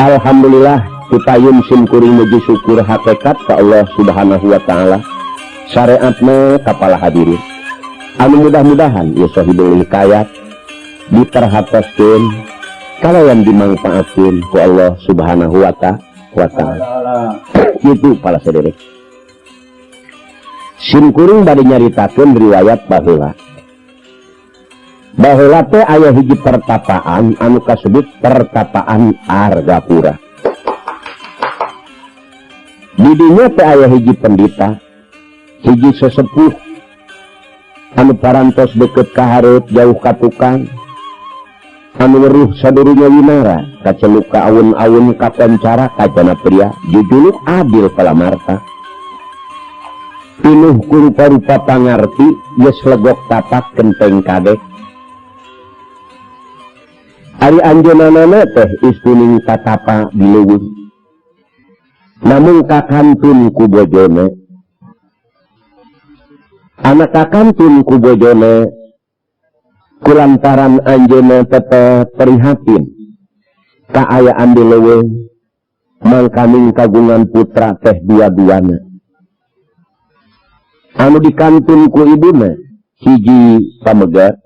Alhamdulillah, pipayun sim kuring muji syukur hakekat ka Allah Subhanahu wa Ta'ala, syariatna ka para hadirin anu mudah-mudahan ya Sohibul Hikayat diperhatoskeun kalayan dimangfaatkeun ku Allah Subhanahu wa Ta'ala. Gitu, para sederek, sim kuring bade nyaritakeun riwayat baheula. Baheula teh aya hiji pertapaan anu kasebut Pertapaan Argapura. Di dinya teh aya hiji pendeta, hiji sesepuh anu parantos deket ka hareup, jauh ka tukang, anu weruh sadurunge winara, kaceluk ka awun-awun, kakoncara kajana pria jujuluk Adil Palamarta, pinuh ku rupa-rupa pangarti, geus legok tapak kenteng kadek. Ari anjeunna teh istuning tatapa di leuweung, namun kakantun ku bojone. Anak kakantun ku bojone kulantaran anjeunna tetep prihatin kaayaan di leuweung, mangkaning kagungan putra teh dua-duana anu dikantun ku ibuna, hiji pamegat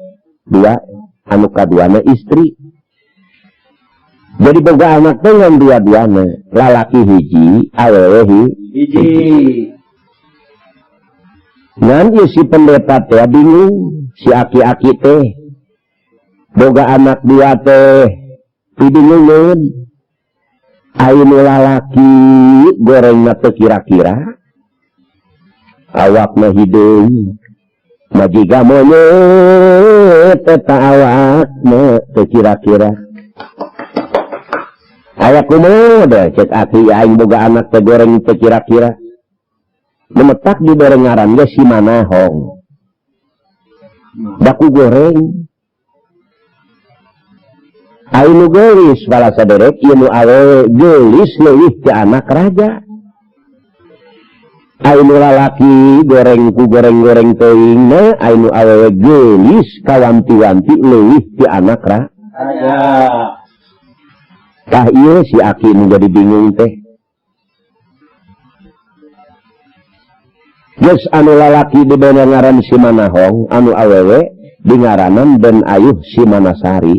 dua, anu kaduana istri. Jadi boga anak dengan dua-duana, lalaki hiji, awewe hiji. Ngan ieu si pendeta teh bingung, si aki-aki teh boga anak dua teh dibingungeun. Aya nu lalaki gorengna teu kira-kira, awakna hideung majiga monyet eta, awakna teu kira-kira. Aya kumaha deh, cek aki, aing boga anak teh goreng teu kira-kira. Memetak dibere ngaran ge si Manahong, daku goreng. Ayo nu geulis, bala saderek, ieu nu awewe geulis leuwih ti anak raja. Ayo nu lalaki goreng ku goreng-goreng teuingna, ayo nu awewe geulis kawanti-wanti leuwih ti anak raja. Tah, ieu si aki menjadi bingung teh. Geus, anu lalaki dibere ngaran si Manahong, anu awewe dingaranan Den Ayuh si Manasari.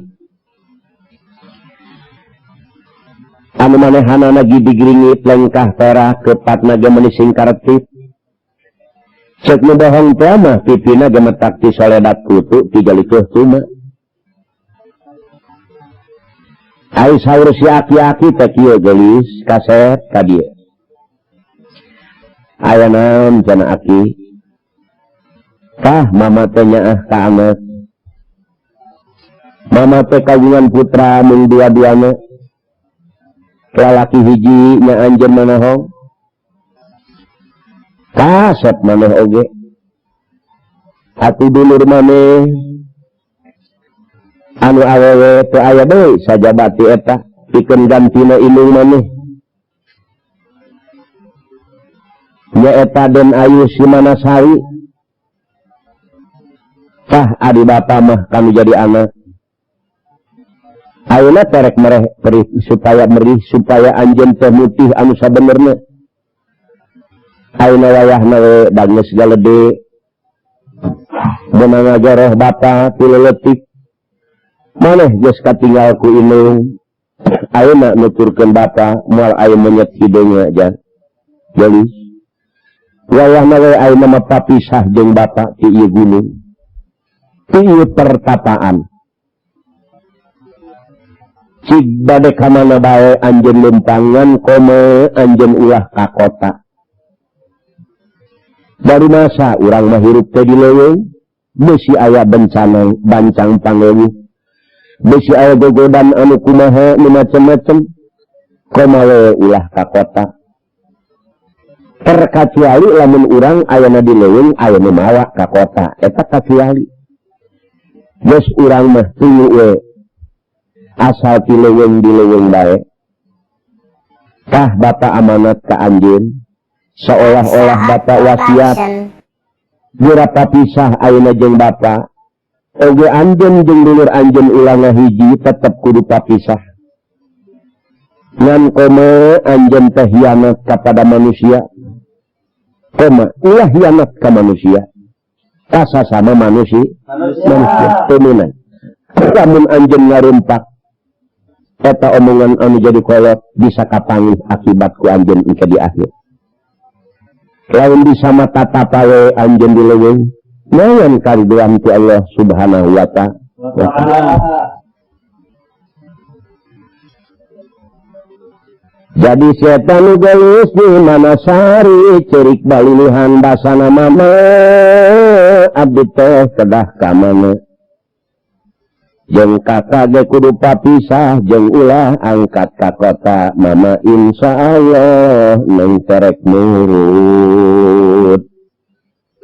Anu manehanana gidi gringit, lengkah perak, kepatna ge meuni singkaretip. Cek nu bohong teh mah pipina gemetak ti soledat kutu tiga likuh tuma. Ai saur si aki-aki teh kieu, "Geulis, kasep ka dieu." "Aya naon?" cenah aki. "Tah, mama teh nyaah ka anak. Mama teh kagungan putra mung dua-duana, lalaki hiji nya anjeun Manahong, kasep maneh oge. Atuh dulur maneh anu awewe teu aya deui sajabati eta pikeun gantina indung maneh, nyaeta Den Ayu si Manasari. Tah, adi bapa mah kami jadi anak ayeuna terek mereh perih supaya merih, supaya anjeun teh mutih anu sabenerna. Ayeuna wayahna we da geus galede, beunang ngagoroh bapa ti leutik. Maneh geus katinggal ku indung, ayeuna nuturkeun bapa moal aya monyet hideungna. Jan geulis, wayahna we ayeuna mah papisah jeung bapa ti ieu gunung, ti ieu pertapaan. Cik bade ka mana bae anjeun lumpangan, komo anjeun ulah ka kota. Baru masa urang mah hirup teh di leuweung, bisi aya bencana bancang pangewu, bisi aya gogodan anu kumaha nu macem-macem. Komo we ulah ka kota, terkecuali lamun urang ayana di leuweung aya nu mawa ka kota, eta kacuali. Geus, urang mah tunggu we, asal ti leuweung di leuweung bae. Tah, bapak amanat ka anjeun, seolah-olah bapak wasiat geura papisah ayeuna jeung bapak oge. Anjeun jeung dulur anjeun ulah ngahiji, tetep kudu papisah. Ngan koma anjeun teh hianat kepada manusia. Koma ulah hianat ka manusia. Kasasama manusia. Manusia teu meunang. Lamun anjeun ngarumpak eta omongan anu jadi kolot bisa kapanggih akibat ku anjeun engke di akhir. Lamun bisa mah tatapa we anjeun di leuweung naon kariduan ti Allah Subhanahu wa ta'ala. Jadi setan nu geus di Manasari ceurik balilihan basana mama abdi teh kedah ka mana. Jeung kakak ge kudu papisah jeung ulah angkat ka kota mama insyaallah neng terek nurut.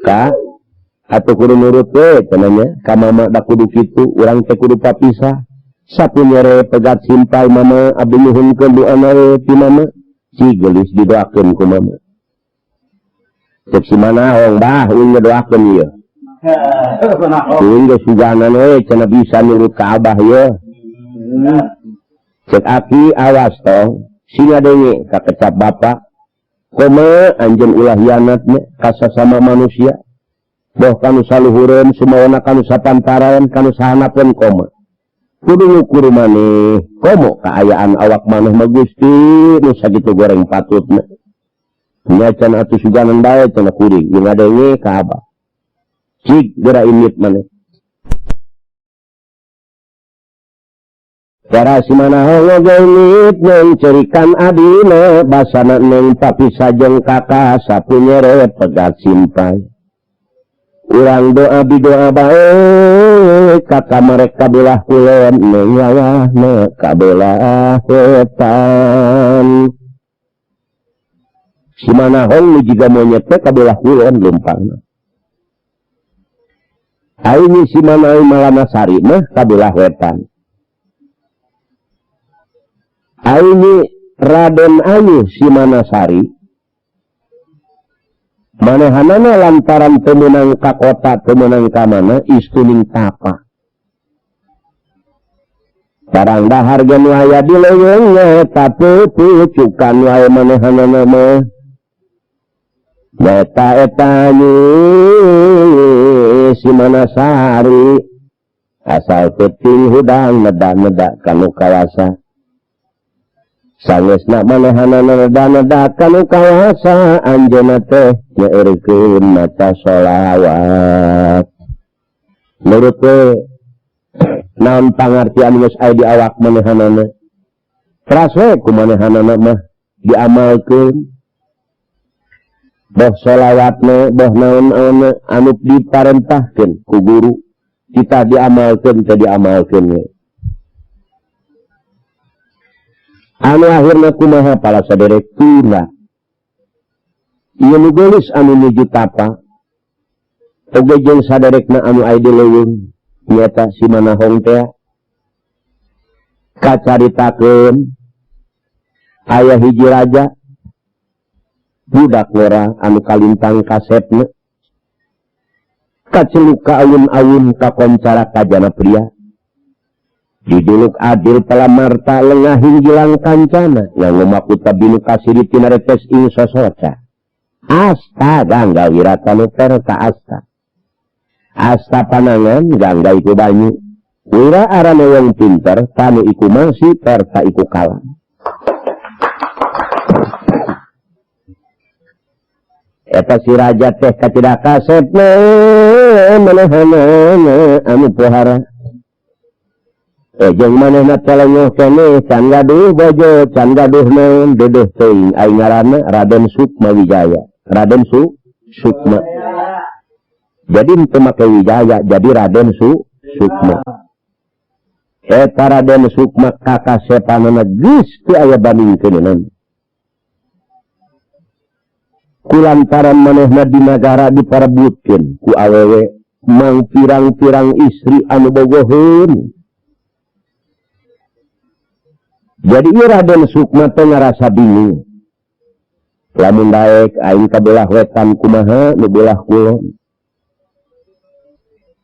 Ka atuh kudu nurut we cenah nya ka mama da kudu kitu urang teh kudu papisah. Sapu nyere pegat simpal mama abdi nyuhunkeun doana we ti mama si geulis didoakeun ku mama. Cek si Manahong bah uing ngedoakeun ieu. Uing geus suganan we cenah bisa nurut ka abah ieu. Cek aki awas tong singa deui ka kecap bapa. Koma anjeun ulah hianatnya ka sasama manusia. Boh kanu saluhureun sumawana kanu sapantaran kanu sahanapeun koma. Kudu ngukur maneh komo kaayaan awak maneh mah Gusti nu sakitu goreng patutna. Nya can atuh suganan bae cenah kuring jeung ngadenge ka abah. Cik geura indit maneh. Cara si Manahong oge indit ngencerikan adina basana neng papisah jeung kakak sapu nyere pegat simpai. Urang doa bidoa bae kakak mereka belah kulon neng wayahna kabelah wetan. Si Manahong nu jiga monyet teh kabelah kulon leumpangna. Aing si Manahong Malanasari mah kabelah wetan. Aing Raden Ayu si Manasari manehanana lantaran teu meunang ka kota teu meunang ka mana istuning tapa. Barang dahar ge nu aya di leuweung eta pucukan wae manehanana mah. Eta eta nyi si Manasari asal peuting hudang neda-neda kanu kawasa. Sangesna manehanana neda-neda kanu kawasa anjeunna teh nyeurkeun maca sholawat. Nurut we naon pangartian geus aya di awak manehanana. Teras we ku manehanana mah diamalkeun. Boh sholawatna boh naon-naonna anu diparentahkeun ku guru kita diamalkeun teh diamalkeun we. Anu akhirna kumaha para saderek tuna. Ieu nu geulis anu nuju tapa. Oge jeung saderekna anu aya di leuweung nyaeta si Manahong teh. Kacaritakeun aya hiji raja budak ngora anu kalintang kasepna. Kaceluk ka awun-awun kakoncara kajana pria. Dijuluk adil palamarta lengah hinggilang kancana nganggo makuta binu kasiri tinaretes ing sosoca. Asta gangga wiratanu perta asta. Asta panangan gangga iku banyu. Wira arane wong pinter tanu iku mangsi perta iku kalam. Eta si raja teh kacida kasepna manehanana anu pohara. Jeung manehna telengoh keneh can gaduh bojo can gaduh naon dedeuh teuing aing ngaranna Raden Sukma Wijaya. Raden Sukma. Jadi teu make Wijaya jadi Raden Sukma. Eta Raden Sukma kakasepanana geus teu aya bandingkeun. Kulantaran manehna di nagara diparebutkeun ku awewe mang pirang-pirang istri anu bogoheun. Jadi ieu Raden Sukma teh ngarasa bingung. Lamun daek aing ka belah wetan kumaha nu belah kulon.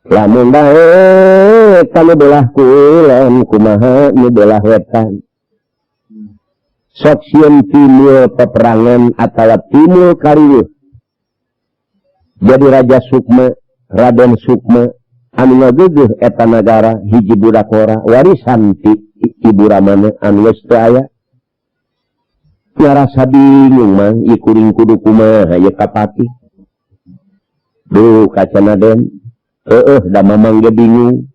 Lamun daek ka nu belah kulon kumaha nu belah wetan. Sok sieun timbul peperangan atawa timbul kariweuh. Jadi Raja Sukma, Raden Sukma anu ngageugeuh eta nagara hiji budak ora warisan ti ibu ramana anu geus teu aya. Ngarasa bingung mang, ieu kuring kudu kumaha ieu kapatih. Duh kacana Den, heueuh da mamang ge bingung.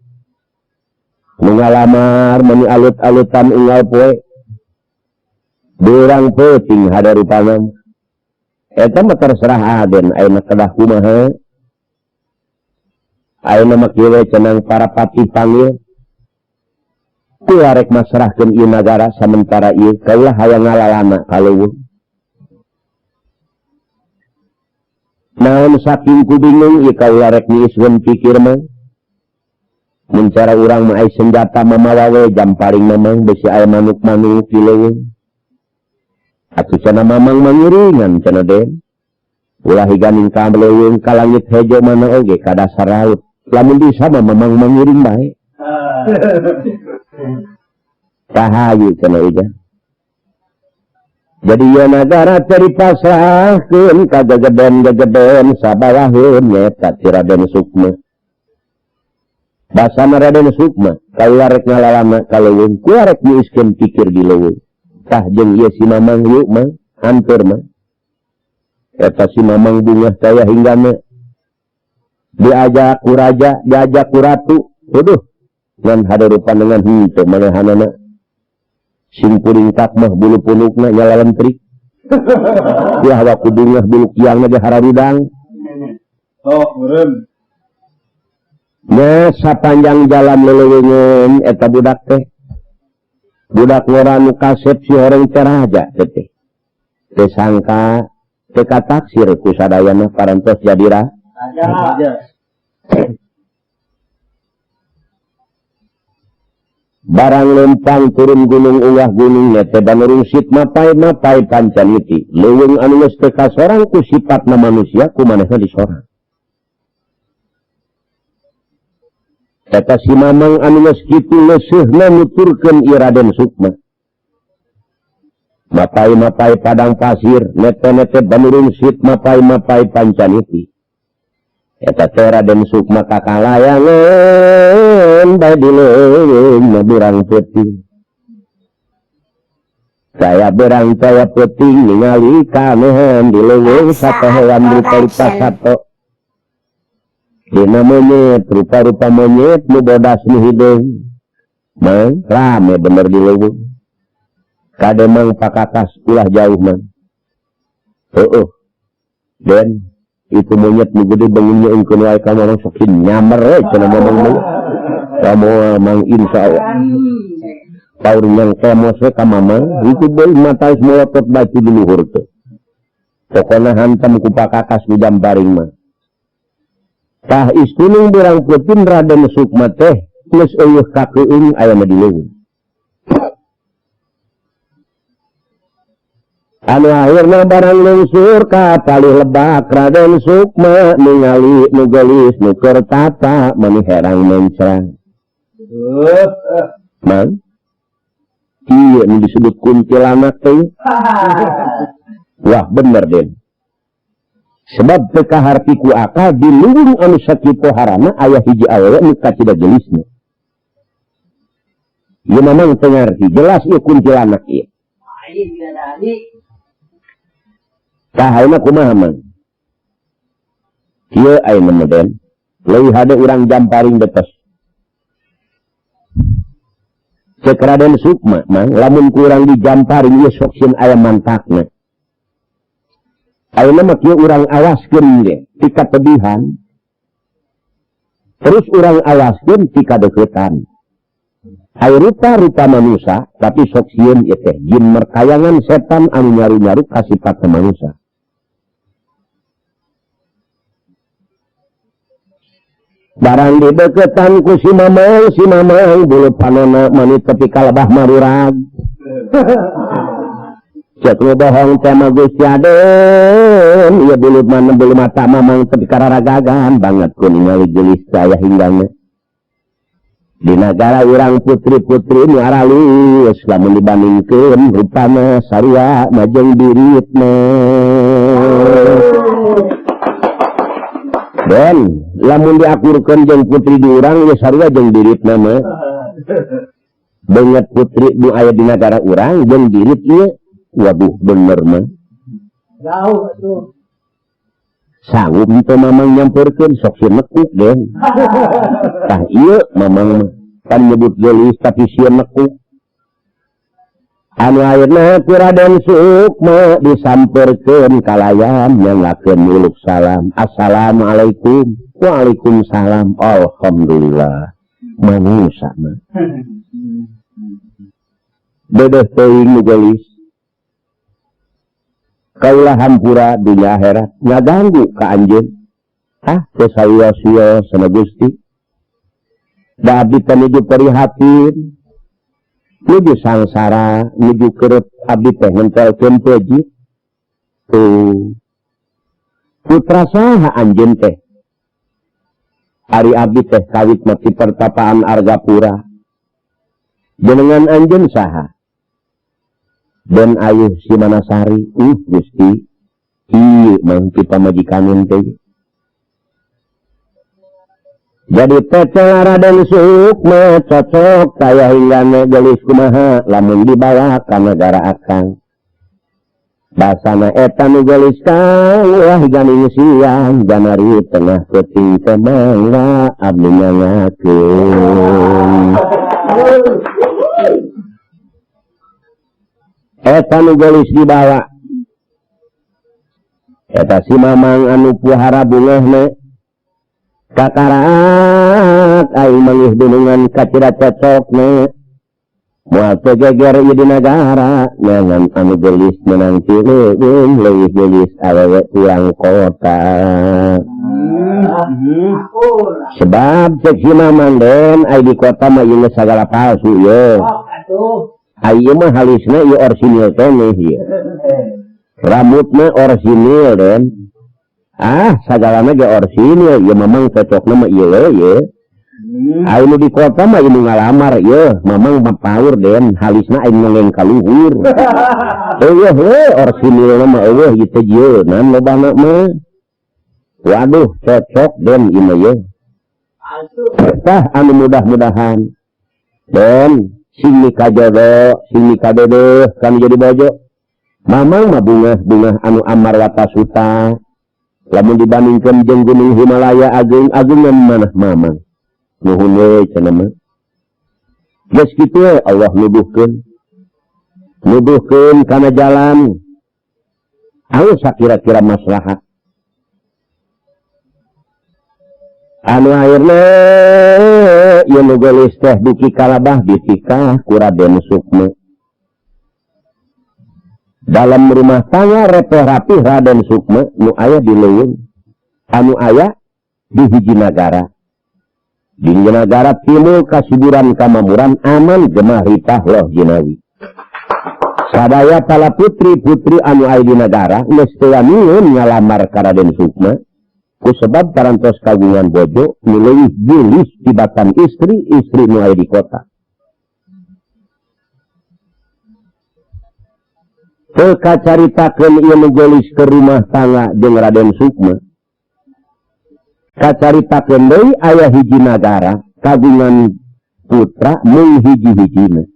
Nu ngalamar meuni alut-alutan unggal poe. Beurang peuting hade rupana. Eta mah terserah Aden ayeuna kedah kumaha. Ayeuna mah kieu we cenang para patih panggil. Kula rek masrahkeun ieu nagara samentara ieu kaulah hayang ngalalana ka leuweung. Naon saking ku bingung ieu kaula rek niiskeun pikir mah. Mun cara urang mah ai senjata mamawa we jamparing mamang besi aya manuk-manuk di leuweung. Atuh cenah mamang mangiringan cenah Den. Ulah higaning ka leuweung ka langit hejo mana oge ka dasar laut. Lamun bisa mah mamang mangiring bae. Kahayu cenah ujang. Jadi ieu nagara teh dipasrahkeun ka gegeden-gegeden sabawaheun nyaeta ti Raden Sukma. Basana Raden Sukma kaula rek ngalalana ka leuweung, kula rek niiskeun pikir di leuweung. Tah jeung ieu si Mamang yuk mah hampir mah. Eta si Mamang bungah saya hinggana. Diajak ku raja, diajak ku ratu. Waduh, ngan hade rupa dengan henteu manehanana. Sing kuring tak mah bulu punukna nyala lentrik. Ulah waku bungah bulu kiangna ge hararudang. Oh, meureun. Nya sapanjang jalan leleuweungeun eta budak teh. Budak ngora nu kasep si horeng teh raja teh. Teu sangka teu kataksir ku sadayana parantos jadi raja. Barang lempang turun gunung unggah gunung teh banurungsit mapai-mapai pancaniti. Leuweung anu geus teu kasorang ku sipatna manusia ku manehna disorang. Eta si Mamang anu geus kitu leuseuhna nuturkeun ieu Raden Sukma. Mapai-mapai padang pasir, nete-nete banurungsit mapai-mapai pancaniti. Eta teh Raden Sukma kakalayangan bae di leuweung mah beurang peuting. Saya berang saya peuting ningali kanehan di leuweung sapohoan rupa-rupa sato. Dina monyet, rupa-rupa monyet nu bodas nu hideung. Mang rame bener di leuweung. Kade mang pakakas ulah jauh mang. Heueuh. Den itu monyet nu gede bangun nyeungkeun wae ka mamang sok nyamer we cenah mamang mah. Kamu mang insyaallah. Paur yang kemos we ka mamang, itu deui mata geus melotot batu di luhur teh. Pokona hantam ku pakakas di jamparing mah. Tah istunung berang peuting Raden Sukma teh geus eueuh kakeung aya mah di leuweung. Anu akhirna barang lungsur ka palih lebak Raden Sukma ningali nu geulis nu keur tata meuni herang mencrang. Mang, ieu nu disebut kuntilanak teh. Wah bener Den. Sebab teu kaharti ku akal di leuweung anu sakitu harana aya hiji awewe nu kacida geulisna. Ieu mamang teu ngarti, jelas ieu kuntilanak ieu. Tah ayeuna kumaha mang? Kieu ayeuna mah Den, leuwih hade urang jamparing betes. Ceuk Raden Sukma mang, lamun ku urang di jamparing ieu sok sieun aya mantakna. Ayeuna mah kieu urang awaskeun ge ti katebihan. Terus urang awaskeun ti kadeuketan. Aya rupa-rupa manusia tapi sok sieun ieu teh jin merkayangan setan anu nyaru-nyaru ka sifat manusia. Barang dideketan ku si mamang bulu panona manit tepi ka lebah marurag. Cek nu bohong teh mah Gusti Aden, ieu bulu mana bulu mata mamang tepi ka raragagan banget ku ningali geulis saya hinggangna. Di nagara urang putri-putri nu aralus lamun dibandingkeun rupana sarua majeng diritna. Den lamun diakurkeun jeung putri di urang ge sarua jeung diritna mah. Beungeut putri nu aya di nagara urang jeung dirit ieu, waduh bener mah. Jauh atuh. Sanggup teu mamang nyamperkeun sok sieun nekuk den. Tah ieu mamang mah pan nyebut geulis tapi sieun nekuk. Anu ayeuna ku Raden Sukma disamperkeun kalayan nyanggakeun muluk salam. Assalamualaikum. Waalaikumsalam. Alhamdulillah. Manusa mah. Dedeh teuing nu geulis. Kaulah hampura dunya akhirat ngaganggu ka anjeun. Ah, teu sawios-wios sana Gusti. Da abdi teh nuju prihatin, nuju sangsara, nuju kerep abdi teh ngentelkeun peujit. Tuh. Putra saha anjeun teh? Ari abdi teh kawit mah ti pertapaan Argapura. Jenengan anjeun saha? Den Ayuh Simanasari. Gusti, ieu mah ti pamajikan teh. Jadi teh Raden Sukma cocok kaya hinggana geulis kumaha lamun dibawa ka nagara akang. Basana eta nu geulis kang ulah ganing siang janari tengah peuting teh mangga abdi nyangakeun. Eta nu geulis dibawa. Eta si mamang anu puhara bungehna kakarak aing manggih dunungan kacida cocokna. Moal teu geger ieu di nagara nyangan anu geulis menang ti leuweung leuwih geulis awewe urang kota. Sebab cek si mamang den ai di kota mah ieu geus sagala palsu ye. Ai ieu mah halisna ieu orsinil keneh ieu. Rambutna orsinil den. Ah, sagalana ge orsinil ieu mamang cocokna mah ieu we ye. Ai nu di kota mah ieu nu ngalamar ye, mamang mah paur den, halisna aing ngeleng ka luhur. Eueuh we orsinilna mah eueuh ieu teh jieunan lobana mah. Waduh, cocok den ieu mah ye. Tah anu mudah-mudahan den sing mikajodo, sing mikadedeuh kan jadi bojo. Mamang mah bungah-bungah anu amar watasuta. Lamun dibandingkeun jeung Gunung Himalaya ageung-ageungan manah mamang. Nuhun we cenah mah. Geus kitu we Allah nuduhkeun. Nuduhkeun kana jalan. Anu sakira-kira maslahat. Anu akhirna ieu nu geulis teh duki kalabah ditikah ku Raden Sukma. Dalam rumah tangga repeh rapih Raden Sukma nu aya di leuweung, anu aya di hiji nagara. Di hiji nagara timbul kasuburan kamamuran aman gemah ripah loh jinawi. Sadaya pala putri-putri anu aya di nagara geus teu waniun ngalamar ka Raden Sukma ku sebab parantos kagungan bojo nu leuwih geulis tibatan istri-istri nu aya di kota. Teu kacaritakeun ieu nu geulis ke rumah tangga jeung Raden Sukma. Kacaritakeun deui aya hiji nagara kagungan putra mung hiji-hijina.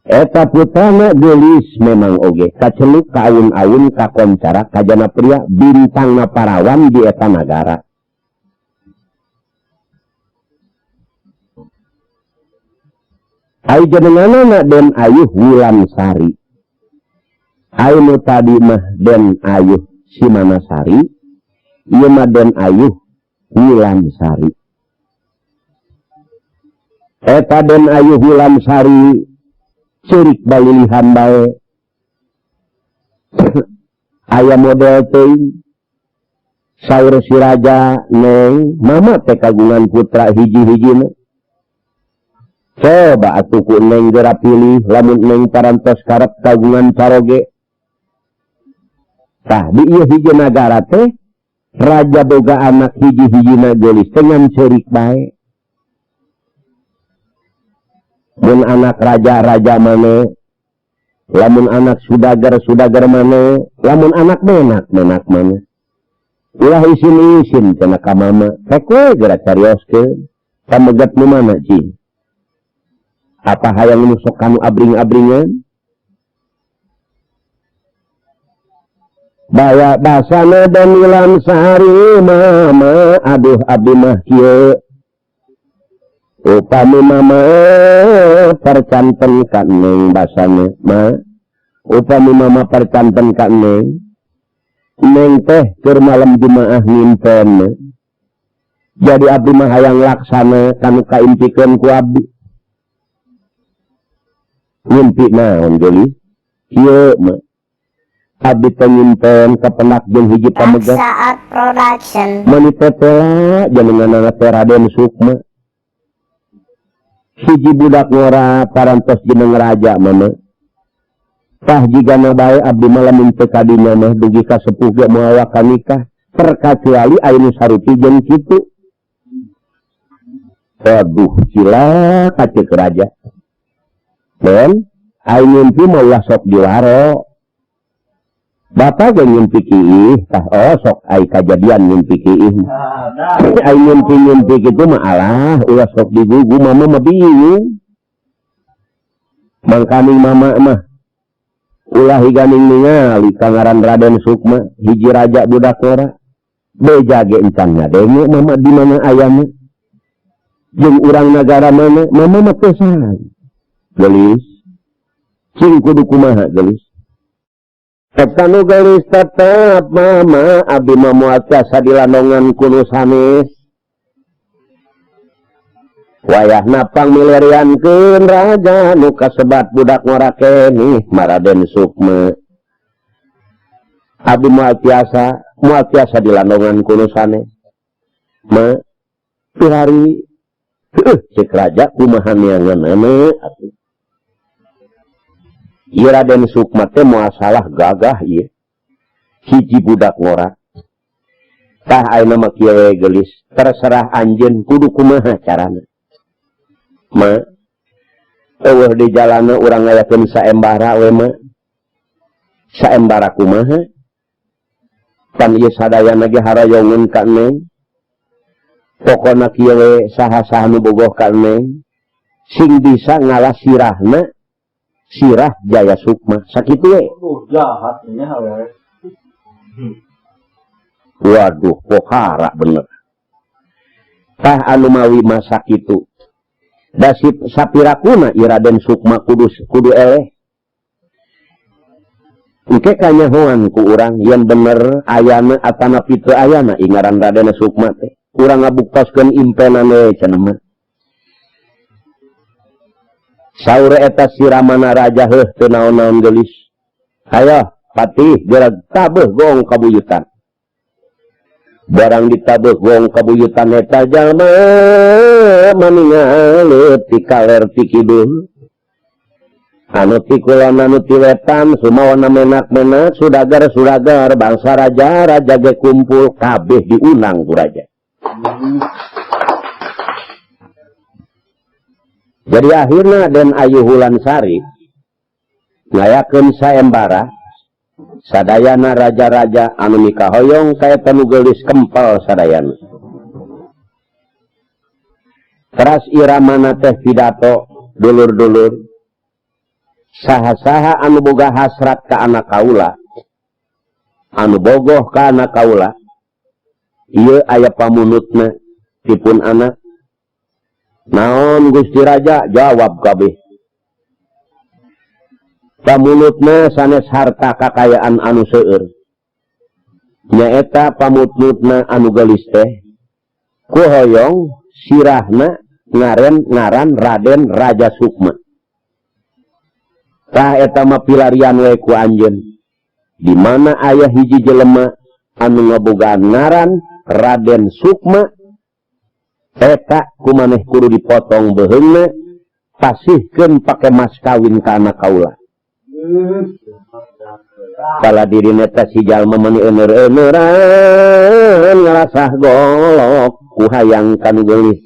Eta putrana geulis memang oge kaceluk ka awun-awun kakoncara kajana pria bintangna parawan di eta nagara. Ai jenenganana Den Ayuh Wulansari. Ai nu tadi mah Den Ayuh Simanasari, ieu mah Den Ayuh Wulansari. Eta Den Ayuh Wulansari ceurik balilihan bae. Aya model teuing. Saur si raja neng mama teh kagungan putra hiji-hijina. Coba atuh ku neng geura pilih lamun neng parantos karep kagungan caroge. Tah di ieu hiji nagara teh raja boga anak hiji-hijina geulis teh ngan ceurik bae. Mun anak raja-raja mana, lamun anak sudagar-sudagar mana, lamun anak menak-menak mana. Ulah isin-isin cenah ka mama, rek we geura carioskeun. Pamegat nu mana cing? Apa hayang nu sok kanu abring-abringan? Baya basana dan Nilam Sari mama, aduh abdi mah kieu. Upami mama percanten ka neng basana ma. Upami mama percanten ka neng. Neng teh keur malam Jumaah ngimpen. Jadi abdi mah hayang laksana kanu kaimpikeun ku abdi. Ngimpi naon geulis? Kieu mah. Abdi teh nyimpen kapenak jeung hiji pamegat. Saat Production. Mani tetela jenenganana teh Raden Sukma. Hiji budak ngora parantos jeneng raja mama. Tah jigana bae abdi mah lamun teu ka dinya mah dugi ka sepuh ge moal waka nikah, terkecuali aya nu sarupi jeung kitu. Aduh, cilaka ceuk raja. Den, ai ngimpi mah ulah sok diwaro. Bapak ge ngimpi kiih, tah oh sok ai kajadian ngimpi kiih. Ai ngimpi-ngimpi kitu mah alah ulah sok digugu mama mah bingung. Mangkaning mama mah ulah higaning ningali ka ngaran Raden Sukma hiji raja budak ngora. Beja ge encan ngadenge mama di mana ayana. Jeung urang nagara mana mama mah teu sae. Geulis cing kudu kumaha geulis. Eta nu geulis tetep mama abdi mah moal tiasa dilandongan ku nu sanes. Wayahna pangmilariankeun raja nu kasebat budak ngora keneh Maraden Sukma. Abdi moal tiasa dilandongan ku nu sanes. Ma pirari heuh ceuk raja kumaha neanganana atuh. Ieu Raden Sukma teh moal salah gagah ieu. Hiji budak ngora. Tah ayeuna mah kieu we geulis, terserah anjeun kudu kumaha carana. Ma eueuh di jalana urang ngayakeun saembara we ma. Saembara kumaha? Pan ieu sadayana ge haroyongeun ka neng. Pokona kieu we saha-saha nu bogoh ka neng sing bisa ngalah sirahna sirah Jaya Sukma sakitu we. Jahat nya we. Waduh, pohara bener. Tah anu mawi masa kitu. Da sapirakuna ieu Raden Sukma kudu eleh. Engke kanyahoan ku urang yen bener ayana atanapi teu ayana ingaran Raden Sukma teh. Urang ngabuktoskeun impenan we cenah mah. Saur eta si Ramana raja heuh teu naon-naon geulis. Hayo patih geura tabeuh gong kabuyutan. Barang ditabeuh gong kabuyutan eta jalma maningalut ti kaler ti kidul. Anu ti kulon anu ti wetan sumawana menak-menak sudagar-sudagar bangsa raja-raja ge kumpul kabeh diundang ku raja. Jadi akhirna Den Ayu Hulansari ngayakeun saembara sadayana raja-raja anu mikahoyong ka eta nu geulis kempel sadayana. Teras iramana teh pidato dulur-dulur saha-saha anu boga hasrat ka anak kaula, anu bogoh ka anak kaula, ieu aya pamunutna tipun anak. Naon Gusti Raja jawab kabeh. Pamunutna sanes harta kakayaan anu seueur. Nyaeta pamunutna anu geulis teh ku hoyong sirahna ngaren ngaran Raden Raja Sukma. Tah eta mah pilarian we ku anjeun. Di mana aya hiji jelema anu ngabogaan ngaran Raden Sukma eta ku maneh kudu dipotong beuheungna pasihkeun pake mas kawin ka anak kaula. Kala dirina teh si jalma meuni euneur-euneuran ngarasah golok ku hayang kanu geulis.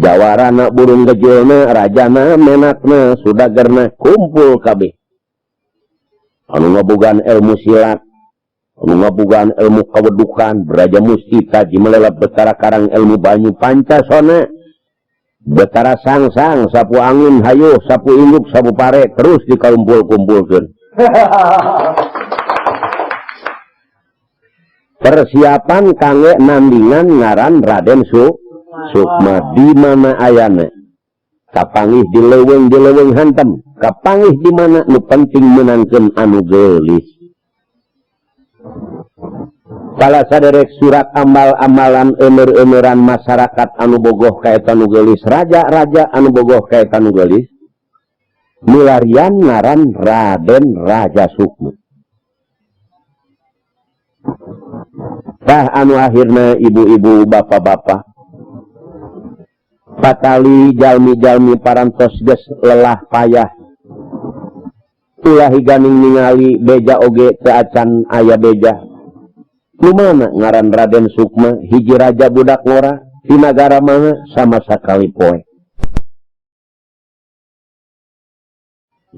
Jawarana burung gejulna, rajana, menakna, sudagerna kumpul kabeh. Anu ngabogaan ilmu silat, anu ngabogaan ilmu kawedukan, Braja Mustita jimelelap Betara Karang ilmu banyu pancasona, Betara Sangsang sapu angin hayuh, sapu induk, sapu pare terus dikumpul-kumpulkeun. Persiapan kangge nandingan ngaran Raden Sukma di mana ayana. Kapanggih di leuweung hantem, kapanggih di mana nu penting menangkeun anu geulis. Pala saderek surat amal-amalan eumeur-eumeuran masyarakat anu bogoh ka eta nu geulis, raja-raja anu bogoh ka eta nu geulis, milarian ngaran Raden Raja Sukma. Tah anu akhirna ibu-ibu bapak-bapak patali jalmi-jalmi parantos geus lelah payah ulah higaning ningali beja oge teu acan aya beja. Nu mana ngaran Raden Sukma hiji raja budak ngora di nagara mana sama sakali poe.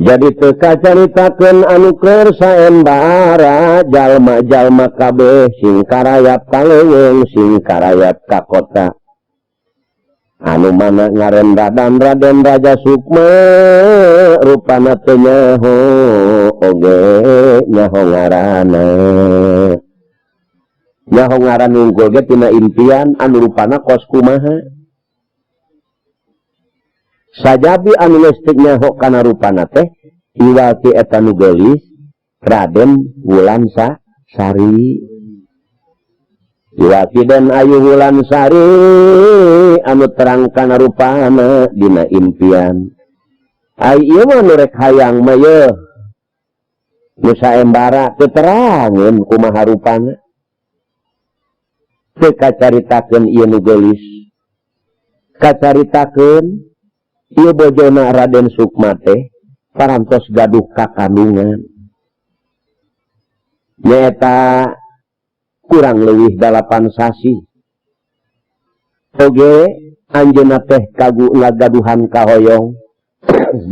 Jadi teu kacaritakeun anu keur saembara jalma-jalma kabeh sing karayap ka leuweung sing karayap ka kota. Anu mana ngaran Raden Raja Sukma rupana teu nyaho oge nyaho ngaranna. Nyaho ngaran unggul ge tina impian anu rupana kos kumaha. Sajabi anu geus teu nyaho kana rupana teh iwal ti eta nu geulis Raden Wulan Sari. Iwal ti Den Ayu Wulan Sari anu terang kana rupana dina impian. Ai ieu mah nu rek hayang mah yeuh nu saembara teu terangeun kumaha rupana. Teu kacaritakeun ieu nu geulis. Kacaritakeun ieu bojona Raden Sukma teh parantos gaduh kakandungan. Nyaeta kurang leuwih 8 sasi. Oge anjeunna teh kagu ngagaduhan kahoyong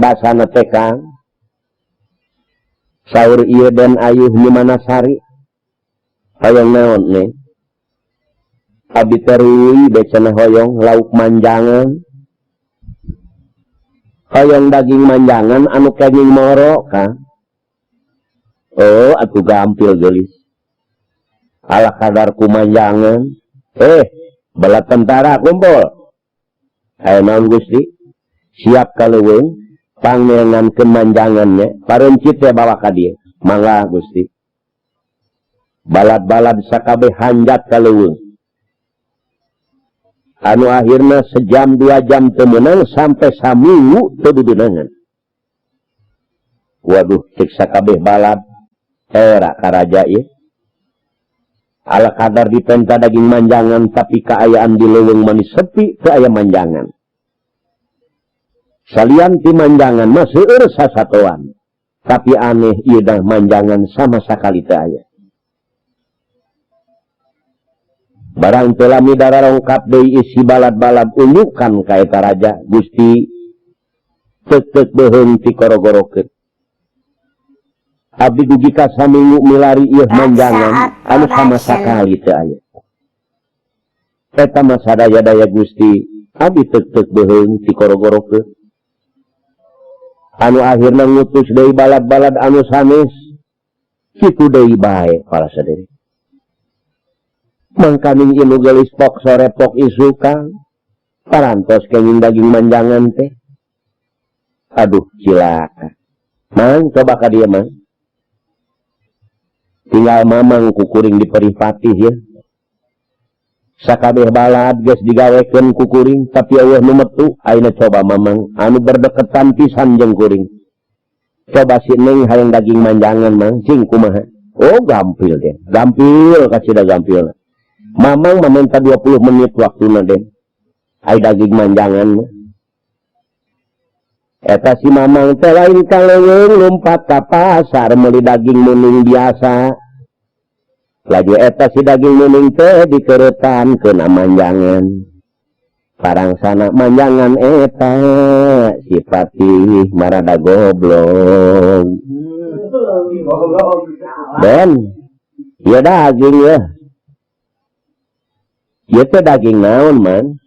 basana teh Kang. Saur ieu Den Ayuh Nyimanasari. Hoyong naon nih? Abi teh ruy becena hoyong lauk manjangan. Hoyong daging manjangan anu kenging moro Kang. Oh atuh gampil geulis. Ala kadar ku manjangan. Bala tentara kumpul. Aya naon Gusti? Siap ka leuweung pangngeungankeun manjangannya. Parencit teh bawa ka dieu. Mangga Gusti. Balad-balad sakabeh hanjat ka leuweung. Anu akhirna sejam 2 jam teu meunang sampai saminggu teu duduneungan. Waduh cek sakabeh balad era ka raja ieu. Ala kadar dipenta daging manjangan tapi kaayaan di leuweung manis sepi teu aya manjangan. Salian ti manjangan mah seueur sasatoan. Tapi aneh ieu dah manjangan sama sakali teu aya. Barang teu lami dararongkap deui isi balad-balad unjukan ka eta raja Gusti teuk-teuk beuheung ti korogorokeun. Abdi dugi ka saminggu milari ieu manjangan anu sama sakali teu aya. Eta mah sadaya-daya Gusti abdi teuk-teuk beuheung ti korogorokeun. Anu akhirna ngutus deui balad-balad anu sanes kitu deui bae para sadaya. Mangkaning ieu nu geulis pok sore pok isukan parantos kenging daging manjangan teh. Aduh cilaka. Mang coba ka dieu mang. Tinggal mamang kukuring di peripatih ya. Sakabeh balad geus digawekeun kukuring tapi eueuh nu metu. Ayeuna coba mamang anu berdeketan pisan jeung kuring. Coba si Neng hayang daging manjangan mang cing kumaha. Oh gampil deh. Gampil kasih da gampil. Mamang meminta 20 menit waktuna den. Ai daging manjangan mah. Eta si mamang teh lain ka leuweung lumpat ka pasar meuli daging muning biasa. Laju eta si daging muning teh dikeretan keuna manjangan. Parangsana manjangan eta si Patih marada goblok. Ben, ieu daging ya. Ieu teh daging naon, Man?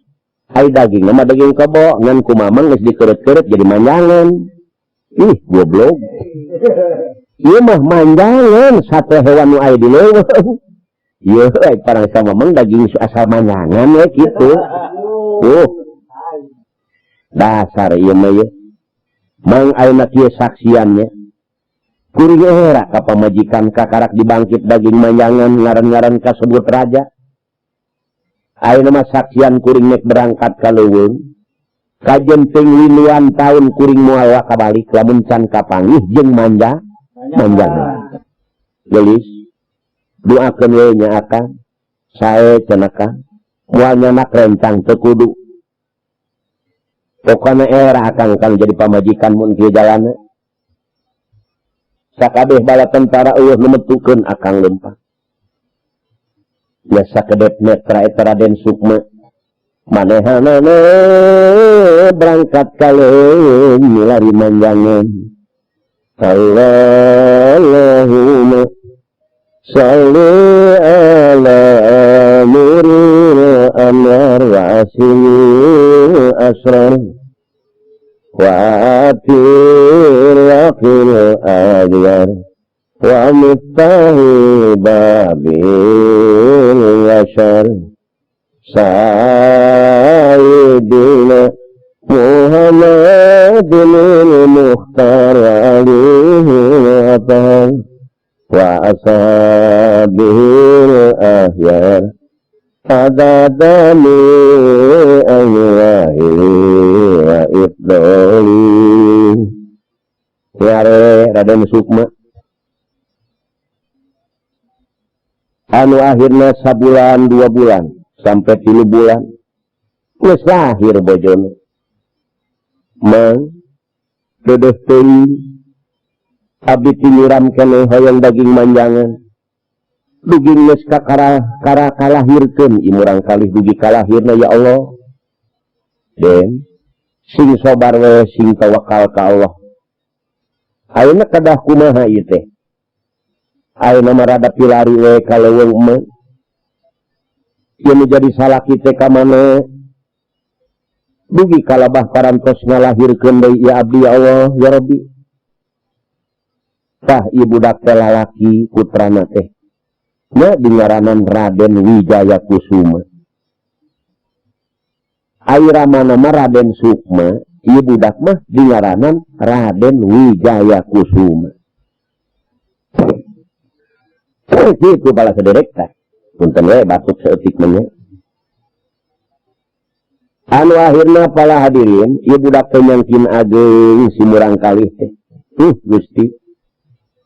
Ai daging mah daging kebo, ngan ku mamang geus dikeureut-keureut jadi manjangan. Ih, goblok. Ieu mah manjangan sate hewan nu aya di leuweung. Ieu ai parangsa mamang daging asal manjangan we kitu. Dasar ieu mah ieu. Mang ayeuna kieu saksiannya. Kuring era ka pamajikan kakarak dibangkit daging manjangan ngaran-ngaran kasebut raja. Ayeuna mah saksian kuring nek berangkat ka leuweung. Kajen ting liluan tahun kuring moal kabalik lamun can kapanggih jeung manjangan. Geulis doakeun we nya akang sae cenah kang moal nyanak rencang teu kudu. Pokona era akang kang jadi pamajikan mun kieu jalanna. Sakabeh bala tentara eueuh nu metukeun akang leumpang. Ya sakedep netra eta Raden Sukma manehanana berangkat ka leuweung milari manjangan. Allahumma shalli ala nuril anwar wa asimil asrar wa atil fil adyar wa miftahi babil yashar sayyidina Muhammadin al-Mukhtar alihi wa ashabihi al-ahyar adadani aywahi wa ifdoli. Yare Raden Sukma anu akhirna sabulan 2 bulan sampai 3 bulan geus lahir bojone. Mang dedeh teuing abdi tinyiram keneh hoyong daging manjangan. Dugi geus kakara kalahirkeun ieu murang kalih dugi kalahirna ya Allah. Den sing sabar we sing tawakal ka Allah. Ayeuna kedah kumaha ieu teh? Ayeuna mah rada pilari we ka leuweung mah. Ieu nu jadi salaki teh ka mana? Dugi kalabah parantos ngalahirkeun deui ya abdi ya Allah ya Rabbi. Tah ieu budak teh lalaki putrana teh. Nya dingaranan Raden Wijaya Kusuma. Ai ramana mah Raden Sukma, ieu budak mah dingaranan Raden Wijaya Kusuma. Kitu bala saderek tah. Punten we batuk saeutik mah nya. Anu akhirna pala hadirin, ieu budak teh nyangkin ageung si murang kalih teh. Gusti.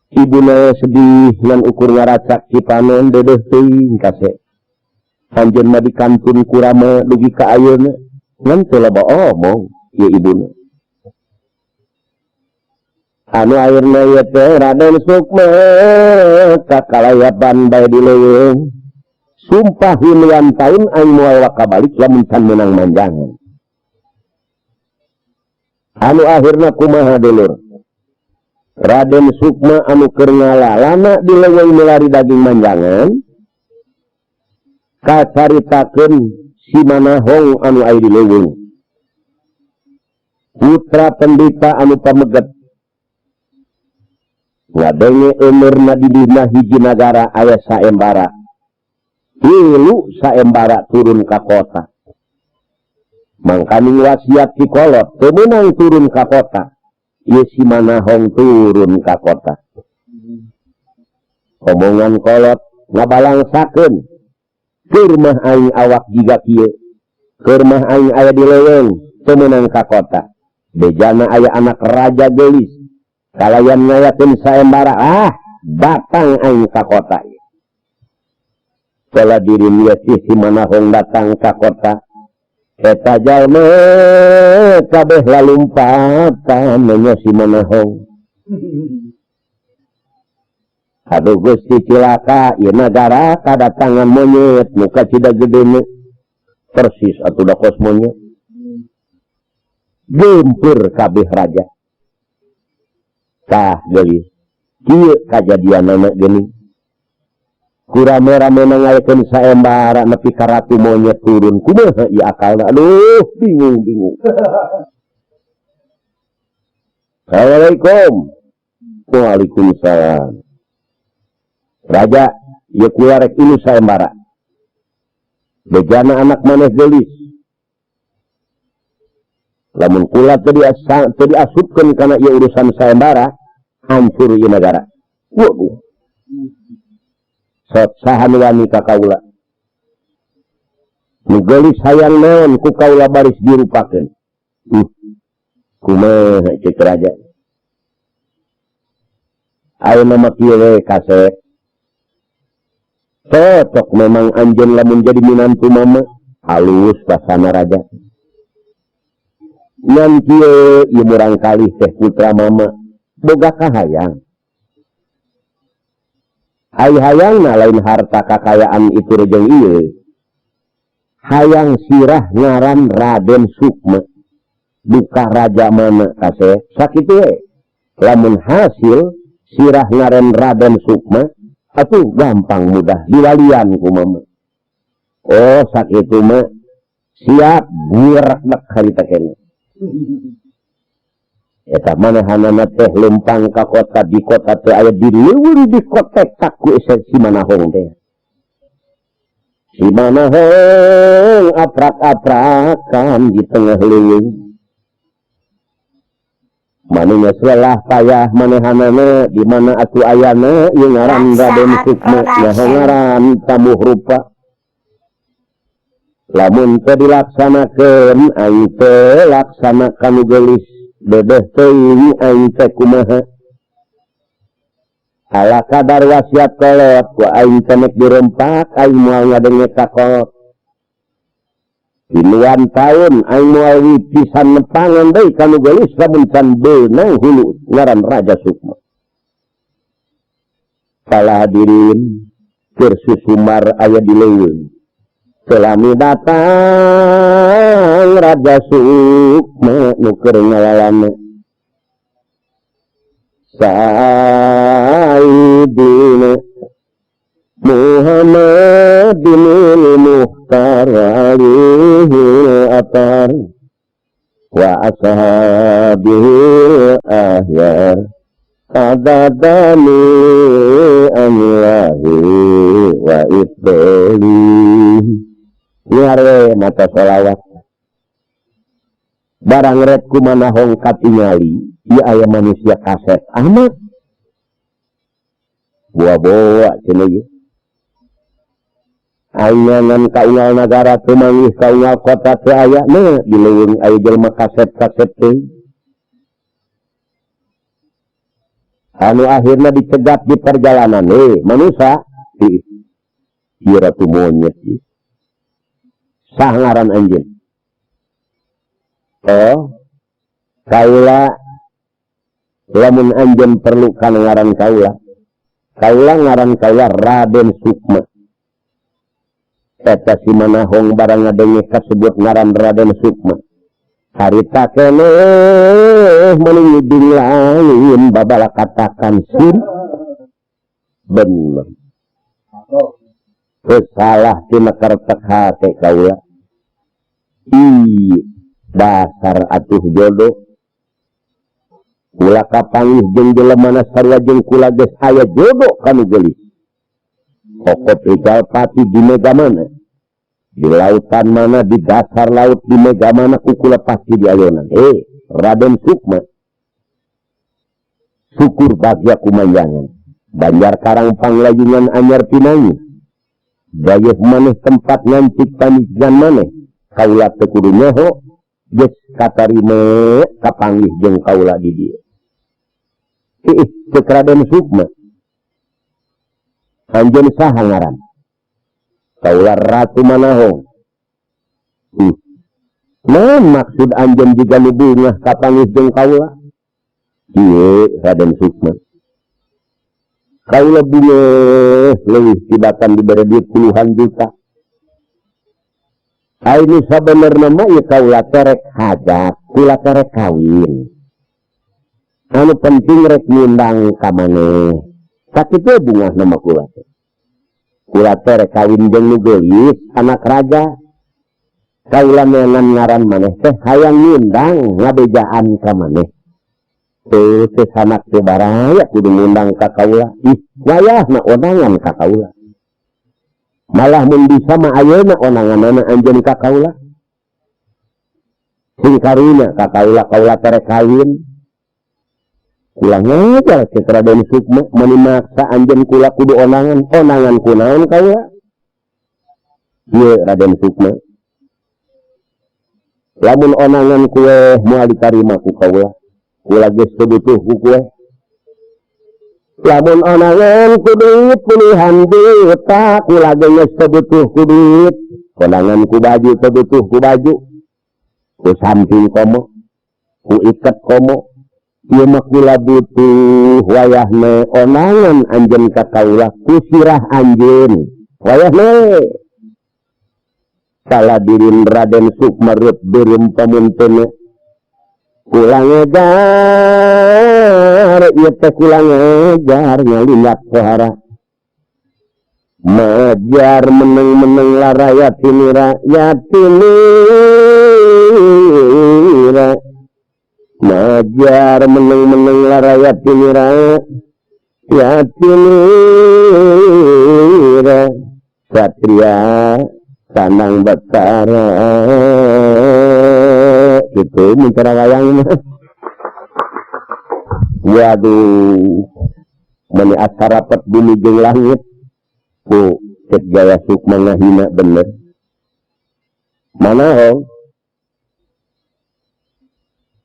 Ibuna sedih ngan ukur ngaracak cipanon dedeh teuing kase. Anjeun mah dikantun kurama dugi ka ayeuna ngan teu loba omong ieu ibuna. Anu akhirna ieu teh Raden Sukma kakalayaban bae di leuweung. Sumpah hilian tahun aing moal kabalik lamun can meunang manjangan. Anu akhirna kumaha dulur? Raden Sukma anu keur ngalalana di leuweung milari daging manjangan kacaritakeun si Manahong anu aya di leuweung. Putra pendeta anu pameget ngadenge eumeur di dina hiji nagara aya saembara. Tilu saembara turun ka kota. Mangkaning wasiat ki kolot teu meunang turun ka kota. Ieu si Manahong turun ka kota. Omongan kolot ngabalangsakeun. Keur mah aing awak jiga kieu. Keur mah aing aya di leuweung teu meunang ka kota. Bejana aya anak raja geulis. Kalayan ngayakeun saembara, datang aing ka kota. Pola diri niat si Manahong datang ka kota. Eta jalma kabeh lalumpatan nya si Manahong. Aduh Gusti cilaka ieu nagara kadatangan monyet muka cida gedena. Persis atuh da kos monyet. Gempur kabeh raja. Tah geulis. Kieu kajadianana geuning. Ku rame-rame ngayakeun saembara nepi ka ratu monyet turun. Kumaha ieu akalna? Aduh, bingung-bingung. Assalamualaikum. Waalaikumsalam. Raja, ieu kula rek ilu saembara. Bejana anak maneh geulis. Lamun kula teu diasupkeun kana ieu urusan saembara, hancur ieu nagara. Waduh. Sok saha nu wani ka kaula? Nu geulis hayang naon ku kaula baris dirupakeun. Kumaha ceuk raja? Ayeuna mah kieu we kasep. Cocok memang anjeun lamun jadi minantu mama, halus basana raja. Ngan kieu ieu murangkalih teh putra mama boga kahayang. Ai hayangna lain harta kakayaan itu rejeng ieu. Hayang sirah ngaran Raden Sukma. Duka raja mana kasep sakitu we. Lamun hasil sirah ngaran Raden Sukma atuh gampang mudah diwalian ku mama. Oh sakitu mah siap burak-dak harita keneh. Eta manehanana teh lempang ka kota, di kota teh aya di leuweung di kotek ku si Manahong teh. Si Manahong aprak-aprakan di tengah leuweung. Manunya lelah payah manehanana di mana atuh ayana ieu ngaran Raden Sukma nyaho ngaran tamuh rupa. Lamun teu dilaksanakeun aing teu laksanakan nu geulis dedeh teuing aing teh kumaha. Ala kadar wasiat kolot ku aing teh nek dirempak aing moal ngadenge ka kolot. Tiluan taun aing moal pisan nepangan deui ka nu geulis lamun can beunang hulu ngaran Raja Sukma. Pala hadirin keur susumar aya di leuweung. Selami datang Raja Sukma nu keur ngalalana. Sayyidina Muhammad bin Mukhtar alaihi atar wa ashabihi ahyar adadani amlahi wa ifdali. Nyare mata sholawat barang red kumanahong katingali ieu aya manusia kaset amat buah-buah cenah ieu. Ayeuna kaunggal nagara teu manggih kaunggal kota teu aya na di leuweung aya jelema kaset-kaset teh. Anu akhirna dicegat di perjalanan manusia ieu ratu monyet ieu. Sah ngaran anjeun. Oh, kaula lamun anjeun perlu kana ngaran kaula. Kaula ngaran kaula Raden Sukma. Eta si Manahong barang ngadenge kasebut ngaran Raden Sukma. Harita keneh meuni ngiding lain babala katakan sin. Bener. Salah tina kertek hate kaula. Ih, dasar atuh jodoh. Kula kapanggih jeung jelemana sarua jeung kula geus aya jodoh kanu geulis. Kokop rijal pati di mega mana? Di lautan mana, di dasar laut di mega mana ku kula pasti diayonan. Raden Sukma. Syukur bagya kumayangan. Banjar Karang Panglayungan anyar pinangi. Gayeuh maneh tempat ngancik pamijikan maneh. Kaula teu kudu nyoho geus katarima kapanggih jeung kaula di dieu. Ih, ceuk Raden Sukma. Anjeun saha ngaran? Kaula Ratu Manahong. Naon maksud anjeun jiga nu bungah kapanggih jeung kaula? Ieu Raden Sukma. Kaula bungah leuwih tibatan dibere duit puluhan juta. Ai nu sabenerna mah ieu kaula teh rek hajat, kula teh rek kawin. Anu penting rek ngundang ka maneh. Sakitu bungahna mah kula teh. Kula teh rek kawin jeung nu geulis, anak raja. Kaula neangan ngaran maneh teh hayang ngundang ngabejaan ka maneh. Teu teu sanak teu baraya kudu ngundang ka kaula. Ih, wayahna ondangan ka kaula. Malah mun bisa mah ayeuna ondanganana anjeun ka kaula. Sing karunya ka kaula, kaula teh rek kawin. Kula ngajar cek Raden Sukma mani maksa anjeun kula kudu ondangan, ondangan kunaon kaula? Ieu Raden Sukma. Lamun ondangan kue moal ditarima ku kaula. Kula geus teu butuh ku kue. Lamun ondangan ku duit puluhan juta, kula geus teu butuh ku duit. Kondangan ku baju teu butuh ku baju. Ku samping komo, ku iket komo. Ieu mah kula butuh wayahna ondangan anjeun ka kaula ku sirah anjeun. Wayahna saladirin Raden Sukma reup beureum pamunteuna. Kula ngejar ieu teh kula ngejar ngalindak pohara. Majar meneng-meneng laraya tinira ya tinira. Majar meneng-meneng laraya tinira ya tinira. Satria Sanang Batara itu mencara wayang mah. Waduh, meni asa rapet bumi jeung langit. Ku cek Jaya Sukma ngahina bener. Mana hong?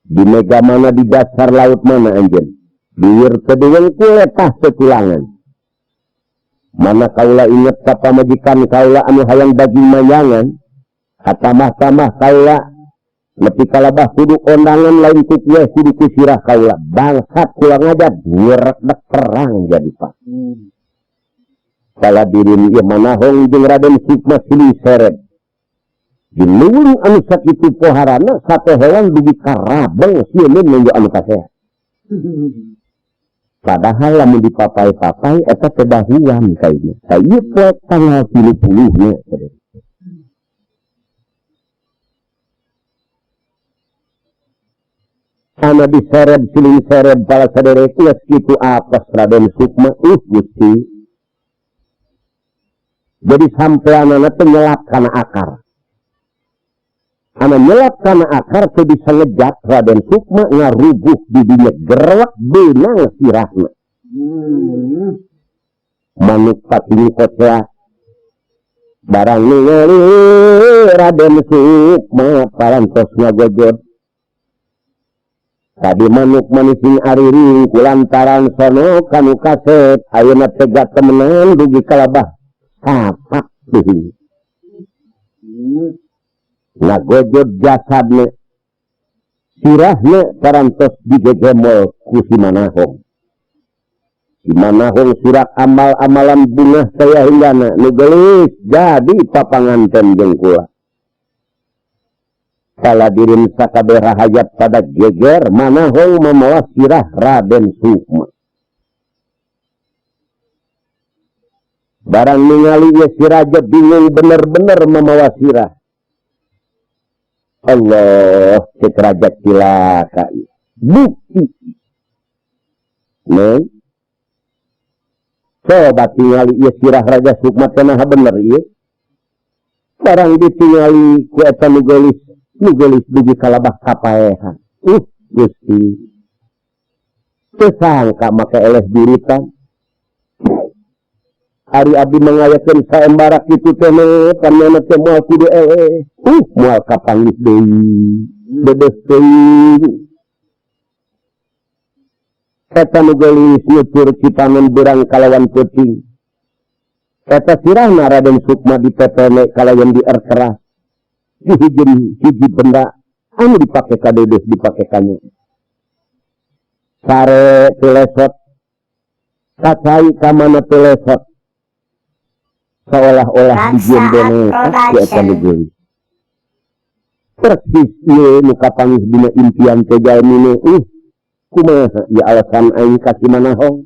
Di mega mana, di dasar laut mana anjeun? Bieur teu diwengku letah teu. Mana kaula inget ka pamajikan kaula anu hayang daging mayangan. Katamah-tamah kaula nepi kalabah kudu ondangan lain ku kue kudu ku sirah kaula. Bangsat kula ngajat ngerekdek perang jadi pak. Saladirin ieu manahong jeung Raden Sukma silih seret. Di leuweung anu sakitu poharana sate hewan dugi karabeng sieun nunggu anu kasehat. Padahal lamun dipapai-papai eta teh dahuan kayaknya. Ieu poe tanggal 30 nya. Ana diseret siling seret bala saderek geus kitu apes Raden Sukma Gusti. Jadi sampeanana teh nyelap kana akar. Ana nyelap kana akar teu bisa ngejat Raden Sukma ngarubuh di dinya gerwak beunang sirahna. Manuk pating kocea barang ningali Raden Sukma parantos ngagojot. Tadi manuk manising ariring kulantaran sono kanu kaset ayeuna tega temenan dugi kalabah sapak deui. Ngagojot jasadna sirahna parantos digegemol ku si Manahong. Si Manahong surak amal-amalan bungah saya hinggana nu geulis jadi papanganten jeung kula. Saladirin sakabeh rahayat pada geger Manahong mamawa sirah Raden Sukma. Barang ningali ieu si raja bingung bener-bener mamawa sirah. Allah cek raja cilaka ieu. Bukti. Neng. Coba tingali ieu sirah Raja Sukma teh naha bener ieu. Barang ditingali ku eta nu geulis, nu geulis dugi kalabah kapaehan. Gusti. Teu sangka make eleh juritan. Ari abdi mengayakeun saembara kitu teh panyana teh moal kudu eleh. Moal kapanggih deui. Dedes teuing. Eta nu geulis nyucur cipanon beurang kalawan peuting. Eta sirahna Raden Sukma dipepene kalayan dierkeras. Dihijin hiji benda anu dipake ka dedes dipake ka nya. Sare teu lesot. Kacai ka mana teu lesot. Seolah-olah dijieun Raksa boneka si eta nu Production. geulis. Persis ieu nu kapanggih dina impian teh jalmine. Kumaha ieu alasan aing ka si Manahong?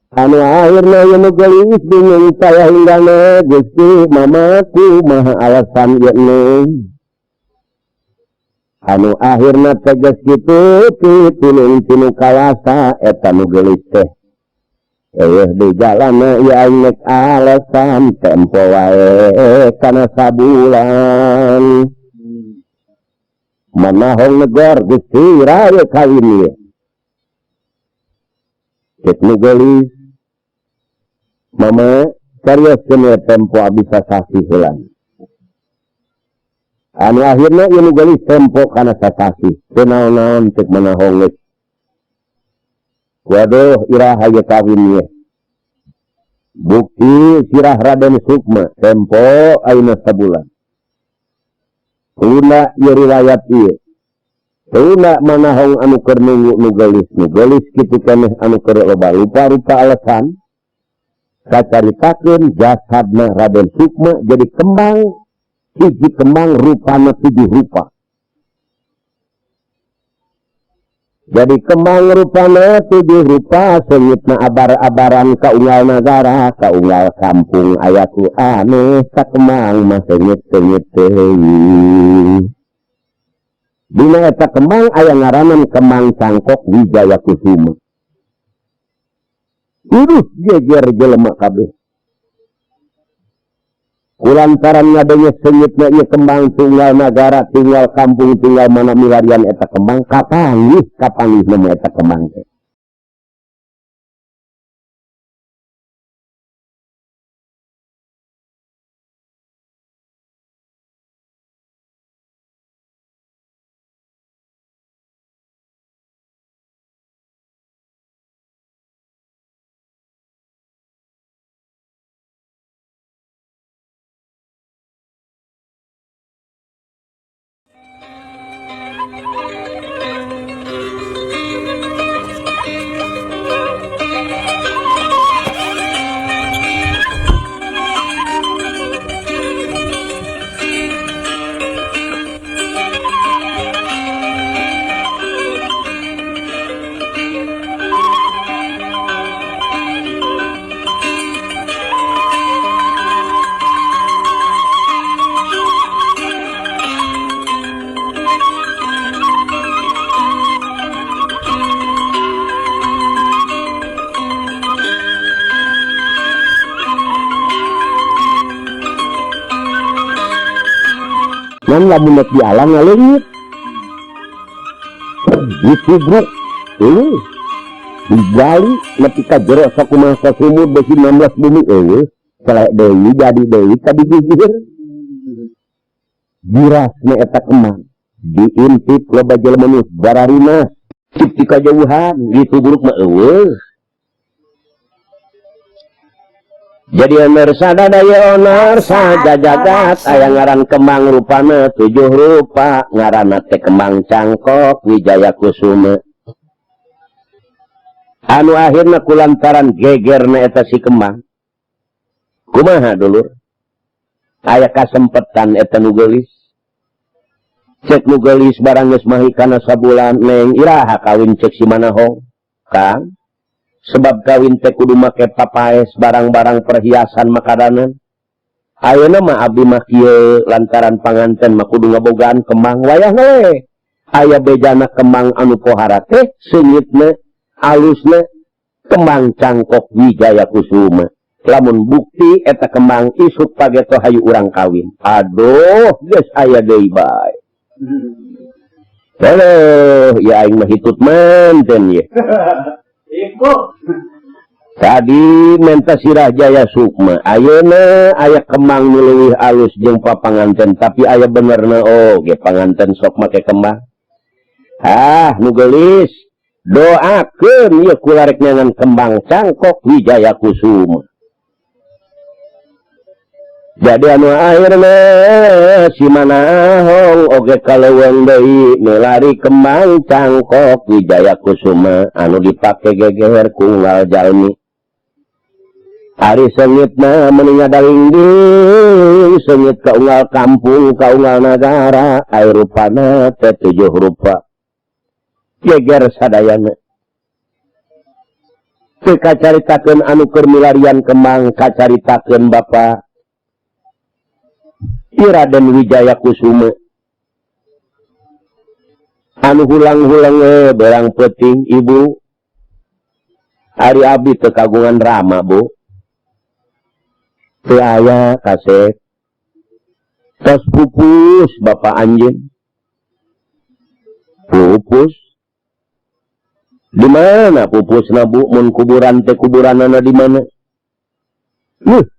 Anu akhirna ieu nu geulis bingung saya hinggana Gusti Mama kumaha alasan ieu neng. Anu akhirna tegas kitu pitulung tinu kawasa eta nu geulis teh. Eueuh di jalana ieu aing nek alasan tempo wae kana sabulan. Manahong negor Gusti raya kawin ieu. Cek nu geulis Mama carioskeun we tempo abdi sasasih heula. Anu akhirna ieu nu geulis tempo kana sasasih. Teu naon-naon cek Manahong geus. Waduh iraha ieu kawin ieu. Bukti sirah Raden Sukma tempo ayeuna sabulan. Tunda ieu riwayat ieu. Tunda Manahong anu keur nunggu nu geulis, nu geulis kitu keneh anu keur loba rupa-rupa alasan. Kacaritakeun jasadna Raden Sukma jadi kembang, hiji kembang rupana 7 rupa. Jadi kembang rupana 7 rupa seungitna abar-abaran ka unggal nagara, ka unggal kampung aya ku aneh ka kembang mah seungit-seungit teuing. Dina eta kembang aya ngaranan kembang cangkok Wijaya Kusuma. Uduh geger jelema kabeh. Kulantaran ngadenge seungitna ieu kembang tunggal nagara, tinggal kampung, tinggal mana milarian eta kembang, kapanggih nemu eta kembang teh. Ngan lamun nek dialang ngaleungit. Ditubruk, eueuh. Digali nepi ka jero sakumaha sumur beusi 16 bumi eueuh. Selek deui jadi deui ka digigir. Jirasna eta kemang. Diintip loba jelema nu bararina. Cip ti kajauhan ditubruk mah eueuh. Jadi onar sadadaya onar sajajagat aya ngaran kembang rupana 7 rupa ngaranna teh kembang cangkok Wijaya Kusuma. Anu akhirna kulantaran gegerna eta si kembang. Kumaha dulur? Aya kasempetan eta nu geulis. Cek nu geulis barang geus mahi kana sabulan neng iraha kawin cek si Manahong. Kang sebab kawin teh kudu make papaes barang-barang perhiasan makadanan. Ayeuna mah abdi mah kieu lantaran panganten mah kudu ngabogaan kembang wayah we. Aya bejana kembang anu pohara teh seungitna alusna kembang cangkok Wijaya Kusuma. Lamun bukti eta kembang isuk pageto hayu urang kawin. Aduh, geus aya deui bae. Heuh, ya aing mah hitut manten ye. Tadi menta sirah Jaya Sukma, ayeuna aya kembang nu leuwih alus jeung papanganten, tapi aya benerna oge panganten sok make kembang. Ah, nu geulis, doakeun ieu kula rek nyangan kembang cangkok Wijaya Kusuma. Jadi anu akhirna si Manahong oge kaleuweung deui milari kembang cangkok Wijaya Kusuma anu dipake geger ku unggal jalmi. Ari seungitna meni ngadalingding seungit ka unggal kampung ka unggal nagara ai rupana teh tujuh rupa geger sadayana teu kacaritakeun anu keur milarian kembang kacaritakeun Bapa Ki Raden Wijaya Kusuma anu hulang-hulang berang peuting ibu ari abdi teu kagungan rama bu teu aya kasep tos pupus Bapak anjeun pupus di mana pupusna bu mun kuburan teh kuburanana di mana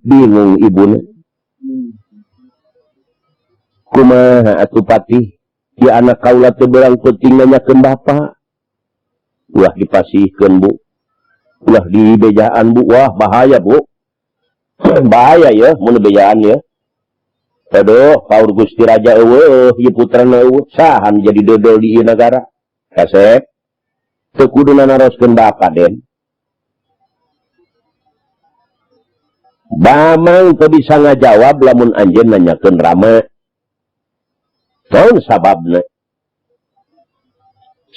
bingung ibuna kumaha atuh patih ya anak kaula teh berang peuting nanyakeun bapa ulah dipasihkeun bu ulah dibejaan bu wah bahaya bu bahaya ya mun bejaan ya aduh paur Gusti Raja eueuh ieu putrana eueuh saha nu jadi dodol di ieu nagara kasep teu kudu naroskeun bapa den Bamang teu bisa ngajawab lamun anjeun nanyakeun rama naon sababna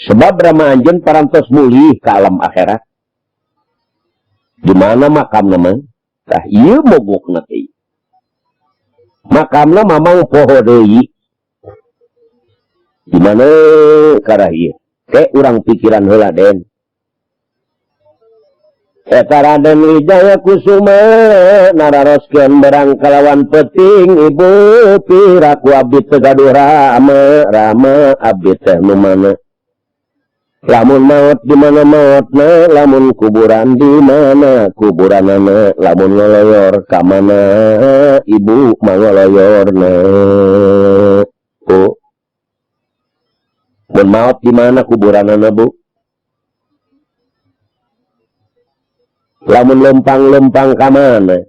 sebab rama anjeun parantos mulih ka alam akhirat di mana makamna mah tah ieu mogokna teh makamna mamang poho deui di mana karah ieu ke urang pikiran heula den eta Raden Wijaya Kusuma nararoskeun berang kalawan peuting ibu piraku abdi teu gaduh rame rame abdi teh nu mana lamun maot di mana maotna lamun kuburan di mana kuburanana lamun ngoloyor ka mana ibu mangoloyorna bu mun maot di mana kuburanana bu lamun lempang-lempang ka mana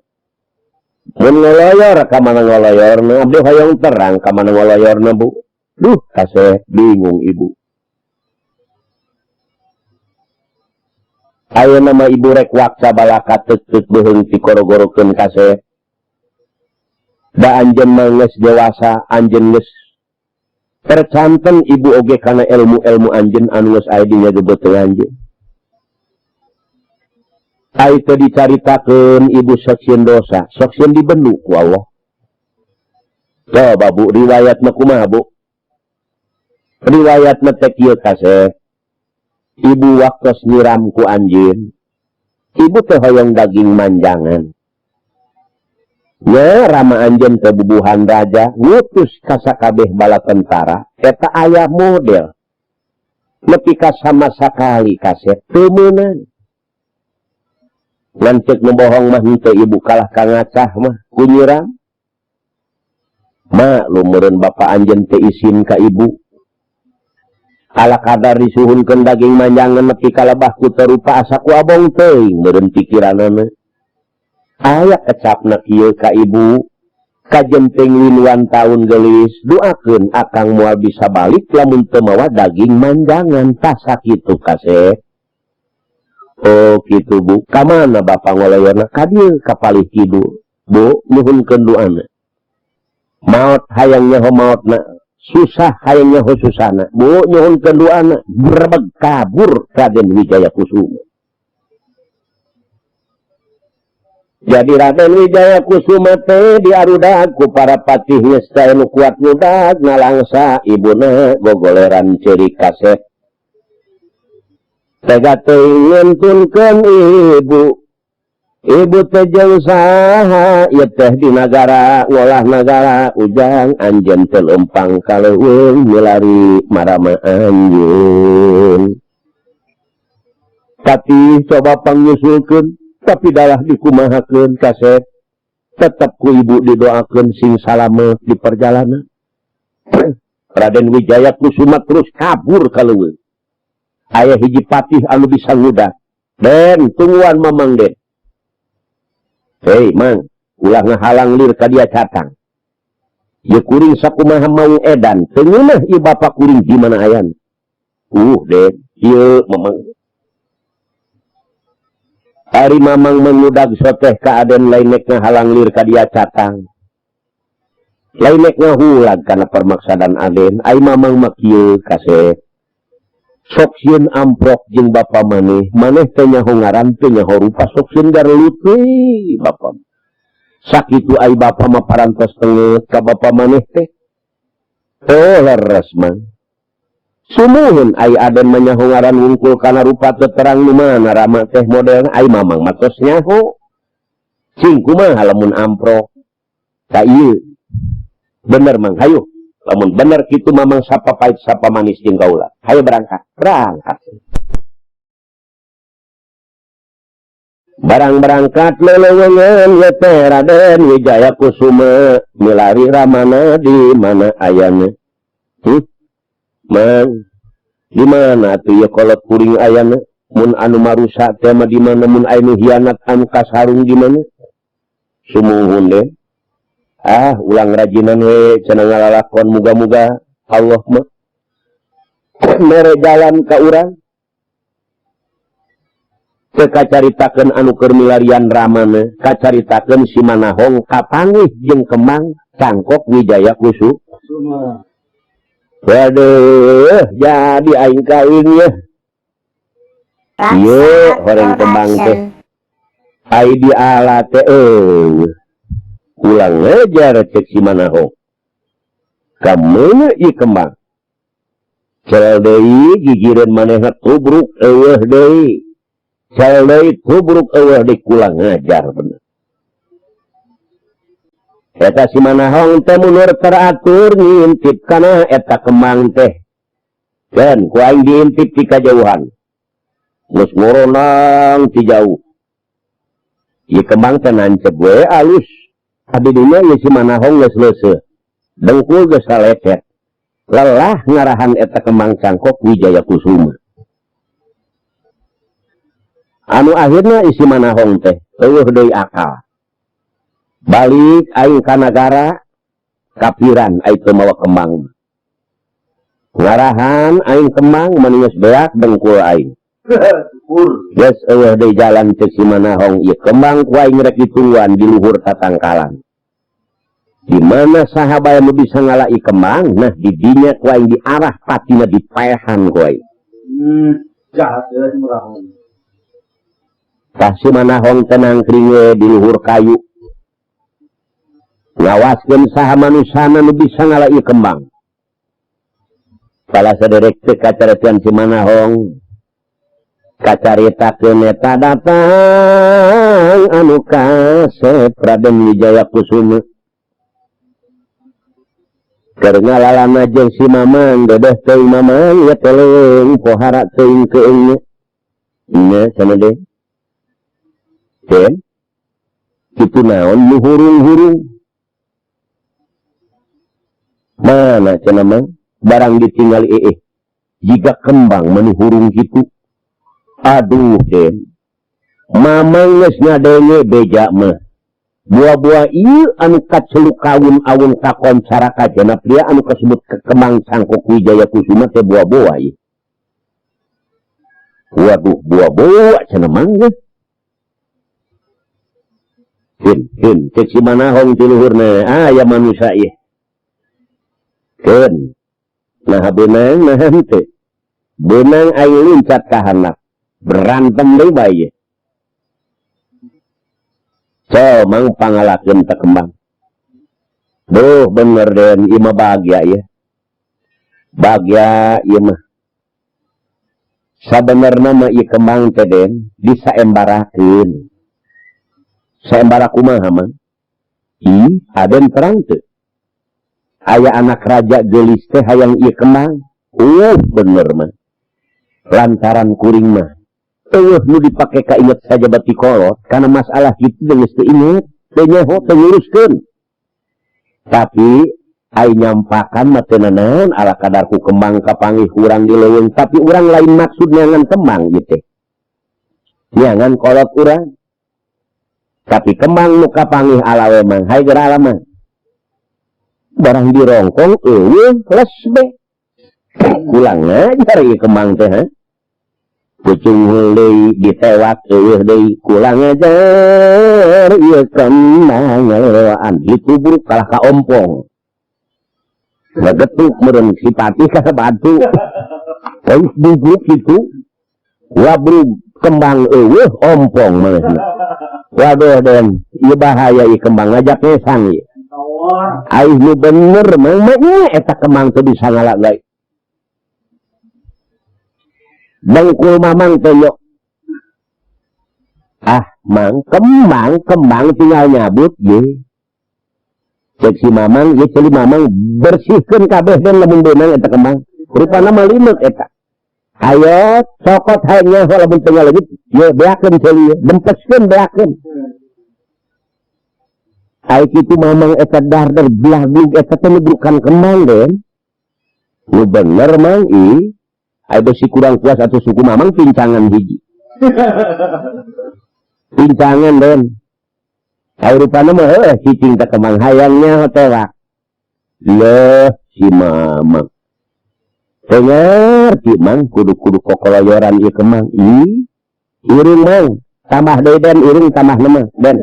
mun ngoloyor ka mana ngoloyorna abdi hoyong terang ka mana ngoloyorna bu duh kaseh bingung ibu ayeuna mah ibu rek waksa balaka teuk-teuk beuheung tikoro-gorokeun kaseh da anjeun mah geus dewasa anjeun geus tercanten ibu oge kana ilmu-ilmu anjeun anu geus aya di nyagebeuteung anjeun ai teu dicaritakeun ibu sok sieun dosa sok sieun dibendu ku Allah coba bu riwayat mah kumaha bu riwayat mah teh kieu kaseh ibu waktos nyiram ku anjeun ibu teh hoyong daging manjangan nya rama anjeun teh bubuhan raja ngutus ka sakabeh bala tentara eta aya model nepi ka sama sakali kasep teu meunang ngan ceuk nu bohong mah henteu ibu kalah ka ngacah mah ku nyiram maklum meureun bapa anjeun teh isin ka ibu ala kadar disuhunkeun daging manjangan nepi ka lebah ku teu rupa asa ku abong teuing meureun pikiranana aya kecapna kieu ka ibu kajenteng linuan taun geulis doakeun akang moal bisa balik lamun teu mawa daging manjangan tah sakitu kasep oh kitu bu ka mana bapa ngoloyorna ka dieu ka palih kidul bu nuhunkeun doana maot hayang nyaho maotna susah hayang nyaho susahna bu nyuhunkeun doana grebeg kabur Raden Wijaya Kusuma jadi Raden Wijaya Kusuma teh diarudag ku para patih geus teh nu kuat ngudag ngalangsa ibuna gogoleran ceurik kasep tega teuing ngentunkeun ibu ibu teh jeung saha ieu teh di nagara ngolah nagara ujang anjeun teu leumpang ka leuweung milari marama anjeun patih coba pangnyusulkeun tapi dalah dikumahakeun kasep tetep ku ibu didoakeun sing salamet di perjalanan Raden Wijaya Kusuma terus kabur ka leuweung aya hiji patih anu bisa ngudag den tungguan mamang den hei mang ulah ngahalang lir ka dia catang ieu kuring sakumaha mau edan teu ngeunah ieu bapa kuring di mana ayan den ieu mamang Ari Mamang mengudag soteh ka Aden lain nek ngahalang lir ka dia catang. Lain nek ngahulag kana permaksadan Aden, ai Mamang mah kieu kasep. Sok sieun amprok jeung bapa maneh, maneh teh nyaho ngaran teh nyaho rupa sok sieun garelut we bapa. Sakitu ai bapa mah parantos tenget ka bapa maneh teh. Oh leres mah. Sumuhun ai Aden mah nyaho ngaran wungkul kana rupa teu terang nu mana rama teh modelna ai Mamang mah tos nyaho. Cing kumaha lamun amprok ka ieu. Bener Mang, hayu. Lamun bener kitu Mamang sapa pahit sapa manis jeung kaula. Hayu berangkat. Berangkat. Barang berangkat leleuweungan ye teh Raden Wijaya Kusuma milari ramana di mana ayana? Mang, di mana atuh ieu kolot kuring ayana? Mun anu marusa teh mah di mana, mun aya nu hianat anu kasarung di mana? Sumuhun deh. Ah, ulang rajinan we cenah ngalalakon muga-muga Allah mah mere jalan ka urang. Teu kacaritakeun anu keur milarian ramana, kacaritakeun si Manahong kapanggih jeung Kemang Cangkok Wijaya Kusuma. Waduh, jadi aing kawin ye. Ieu horeng kembang teh. Ai di ala teh eueuh. Ulang ngejar cek si Manahong. Kamana ieu kembang? Cel deui gigireun manehna tubruk eueuh deui. Cel deui tubruk eueuh deui kulang ngajar bener. Eta si Manahong teh mundur teratur ngintip kana eta kembang teh. Dan ku aing diintip ti kajauhan. Geus ngoronang ti jauh. Ieu kembang teh nancep we alus. Abi dinya ieu si Manahong geus leuseuh. Dengkul geus salecet. Lelah ngarahan eta kembang Cangkok Wijaya Kusuma. Anu akhirna isi Manahong teh eueuh deui akal. Balik aing ka nagara kapiran aing teu mawa kembang. Ngarahan aing kembang mani geus beak dengkul aing. Geus eueuh deui jalan cek si Manahong ieu kembang ku aing rek ditungguan di luhur tatangkalan. Di mana saha bae nu bisa ngalai kembang, nah di dinya ku aing diarah patina dipaehan ku aing. Jahat ya si Manahong. Tah si Manahong teh nangkring we di luhur kayu. Ngawaskeun saha manusana nu bisa ngalai kembang. Salah saderek teh kacaretian si Manahong. Kacaritakeun eta datang anu kasep Raden Wijaya Kusuma. Keur ngalalana jeung si Mamang dedeh teuing Mamang ye teh leuweung pohara teuing keueungna. Nya cenah deh. Den kitu naon nu hurung-hurung? Mana cenah Mang? Barang ditinggal jiga kembang meni hurung kitu. Aduh Den. Mamang geus ngadenge beja mah. Buah-buah ieu anu kaceluk kawun awun kakoncara kajana pria anu kasebut kemang Cangkok Wijaya Kusuma teh buah-buah ieu. Waduh, buah-buah cenah Mang ge. Hin, hin, cek si Manahong ti luhurna, aya manusia ieu. Keun. Nah beunang nah henteu. Beunang aing luncat ka handap. Berantem deui bae ieu. So, Mang pangalakeun teh kembang. Duh, bener Den, ieu mah bahagia ieu. Bahagia ieu mah. Sabenerna mah ieu kembang teh Den disaembarakeun. Saembara kumaha Mang? Ih, Aden terang teu. Aya anak raja geulis teh hayang ieu kembang. Bener mah. Lantaran kuring mah eueuh nu dipake ka inget saja bati kolot kana masalah kitu geus teu inget, teu nyaho, teu nguruskeun. Tapi ai nyampakan mah teu nanaon ala kadarku kembang kapanggih urang di leuweung, tapi urang lain maksud nyangan kembang ieu teh. Nyangan kolot urang. Tapi kembang nu kapanggih ala we Mang, hayu geura ala Mang. Barang dirongkong eueuh les be. Kulang ngajar ieu kembang teh ha. Kucunghul deui ditewak eueuh deui kurang ajar ieu kembang ngalewaan ditubruk kalah ka ompong. Ngagetuk meureun si patih ka batu. Terus bubruk kitu. Wabrug kembang eueuh ompong manehna. Waduh den, ieu bahaya ieu kembang ngajak ngesang ieu. Aih nu bener mah mah eta kembang teu bisa ngala deui. Dengkul mamang teh yo. Ah, mang kembang kembang tinggal nyabut ye. Cek si mamang, ye ceuli mamang bersihkeun kabeh den lamun beunang eta kembang. Rupana mah lineuk eta. Ayo cokot hayang nyaho lamun teu ngaleungit, ye beakeun ceuli ye, dempeskeun beakeun. Ai kitu mamang eta darder belah glug eta teh nubrukan kembang den. Nu bener mang ih. Ai besi kurang puas atau suku mamang pincangan hiji. Pincangan den. Ai rupana mah heuh cicing teh kembang hayang nyaho tewak. Leuh si mamang. Teu ngarti mang kudu-kudu kokoloyoran ieu kembang. Ih, irung mang, tambah deui den irung tambah mah den.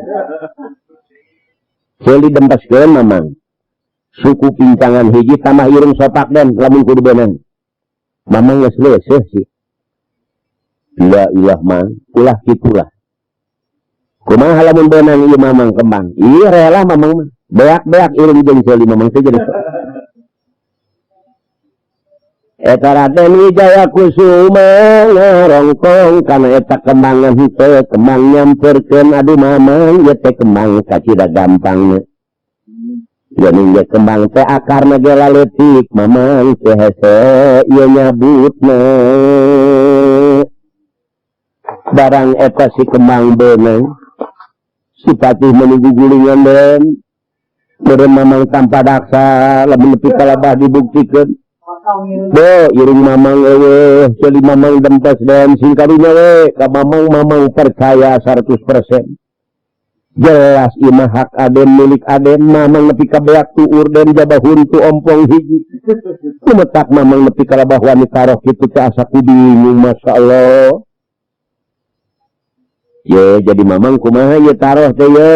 Ceuli dempeskeun mamang. Suku pincangan hiji tambah irung sopak den lamun kudu beunang. Mamang geus leuseuh sih. La ilah mang, ulah kitulah. Kumaha lamun beunang ieu mamang kembang? Ih rela mamang mah. Beak-beak irung jeung ceuli mamang teh jadi. Eta Raden Wijaya Kusuma ngarongkong kana eta kembangan henteu kembang nyamperkeun aduh mamang ieu teh kembang kacida gampangna. Geuning ge kembang teh akarna ge laletik mamang teh hese ieu nyabutna. Barang eta si kembang beunang si patih menuju gulingan den. Meureun mamang tanpa daksa lamun nepi ka labah dibuktikeun. Bo irung mamang eueuh ceuli mamang dempes den sing karunya we ka mamang mamang percaya 100%. Jelas ieu mah hak aden milik aden mamang nepi ka beak tuur den jaba huntu ompong hiji. Kumetak mamang nepi ka labah wani taroh kitu teh asa ku bingung masyaallah. Ye jadi mamang kumaha ieu taroh teh ye.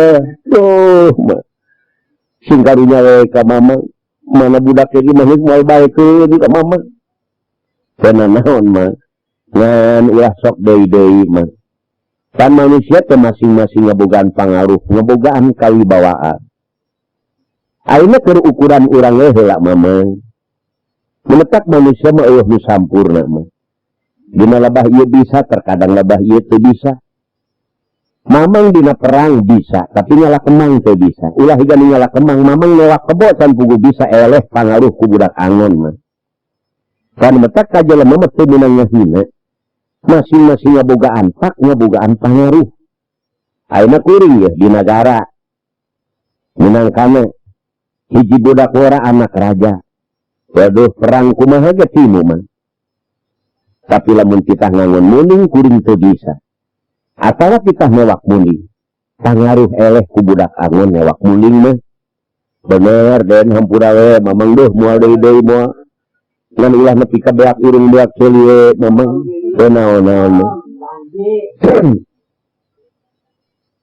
Duh mah. Sing karunya we ka mamang. Mana budak ge mah moal baekeun ka mamang. Teu naon mah. Ngan ulah sok deui-deui mah. Pan manusia teh masing-masing ngebogaan pangaruh, ngebogaan kawibawaan. Ayeuna keur ukuran urang we heula mamang. Menetak manusia mah eueuh nu sampurna mah. Dina labah ieu bisa, terkadang labah ieu teu bisa. Mamang dina perang bisa, tapi nyala kemang teu bisa. Ulah higa nu nyala kemang, mamang newak kebo can pugu bisa eleh pangaruh ku budak angon mah. Kan metak ka jelema mah teu meunang ngahina. Masing-masing ngabogaan pak, ngabogaan pangaruh. Ayeuna kuring ye di nagara. Minangkana hiji budak wara anak raja. Waduh perang kumaha ge timu mah. Tapi lamun titah ngangon muning kuring teu bisa. Atawa titah newak muning. Pangaruh eleh ku budak angon newak muning mah. Bener den hampura we mamang duh moal deui-deui moal. Ngan ulah nepi ka beak irung beak ceuli we mamang. Teu naon-naon mah.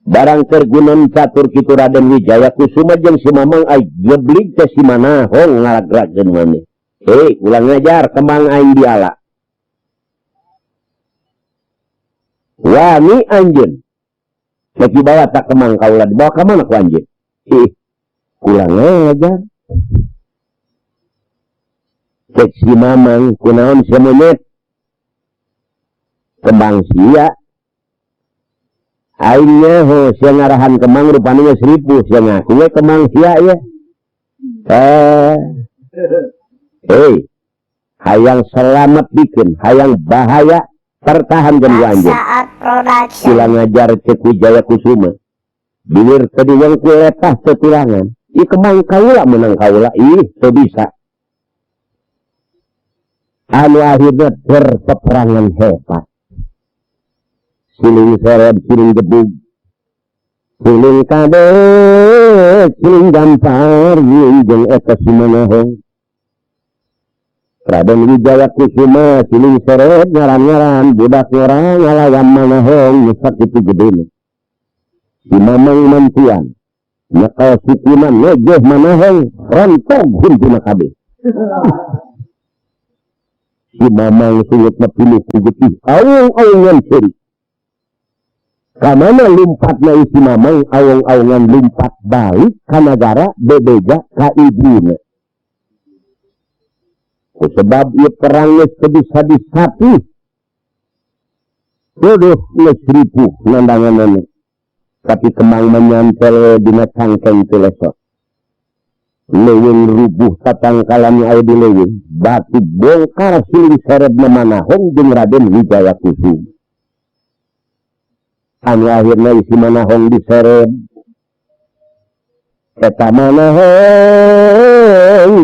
Barang keur gunem catur kitu Raden Wijaya Kusuma jeung si Mamang ai geblig teh si Manahong ngalagrakeun maneh. Hei, ulah ngajar kembang aing diala. Wani anjeun. Rek dibawa tak kembang kaula dibawa ka mana ku anjeun? Ih, ulah ngajar. Cek si Mamang kunaon sia monyet? Kembang sia. Aing nyaho sia ngarahan kembang rupana geus ripuh sia ngaku we kembang sia ye. Hei, hayang selamat bikin, hayang bahaya pertahankeun ku anjeun. Saat Production. Ulah ngajar cek Wijaya Kusuma. Bilir teu diwengku letah teu tulangan. Ieu kembang kaula meunang kaula, ih teu bisa. Anu akhirna berpeperangan hebat. Siling seret, siling gebug, siling kadek, siling gampar, jeung eta si Manahong. Raden Wijaya Kusuma siling seret ngaran-ngaran budak ngora ngalawan Manahong nu sakitu gedena. Si Mamang mantuan nyekel sukuna ngejeh Manahong rontog huntuna kabeh. Si Mamang sungutna pinuh ku getih awung-awungan seuri. Kamana lumpatna si Mamang awung-awungan lumpat balik ka nagara bebeja ka ibuna. Sebab ieu perang geus teu bisa disapih. Duduh geus ripuh nandanganana. Tapi kembang menyantel dina cangkeng teu lesot. Leuweung rubuh tatangkalan aya di leuweung, batu bongkar siling seredna Manahong jeung Raden Wijaya Kusuma. Anu akhirna si Manahong diseret. Eta Manahong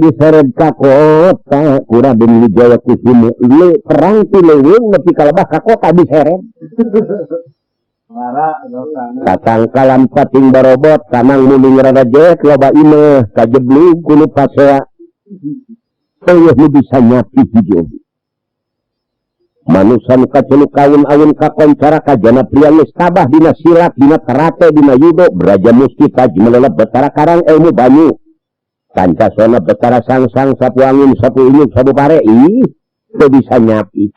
diseret ka kota ku Raden Wijaya Kusuma. Perang ti leuweung nepi ka lebah ka kota diseret. Tatangkalan pating barobot tanang munding rada jek loba imeh kajeblug kuno pasea. Eueuh nu bisa nyapi hiji oge. Manusa nu kaceluk kaun-aun kakoncara kajana pria geus tabah dina silat dina karate dina judo beraja musti taj melelep betara karang ilmu banyu. Pancasona betara sang-sang sapu angin sapu inyuk sapu pare ih teu bisa nyapi.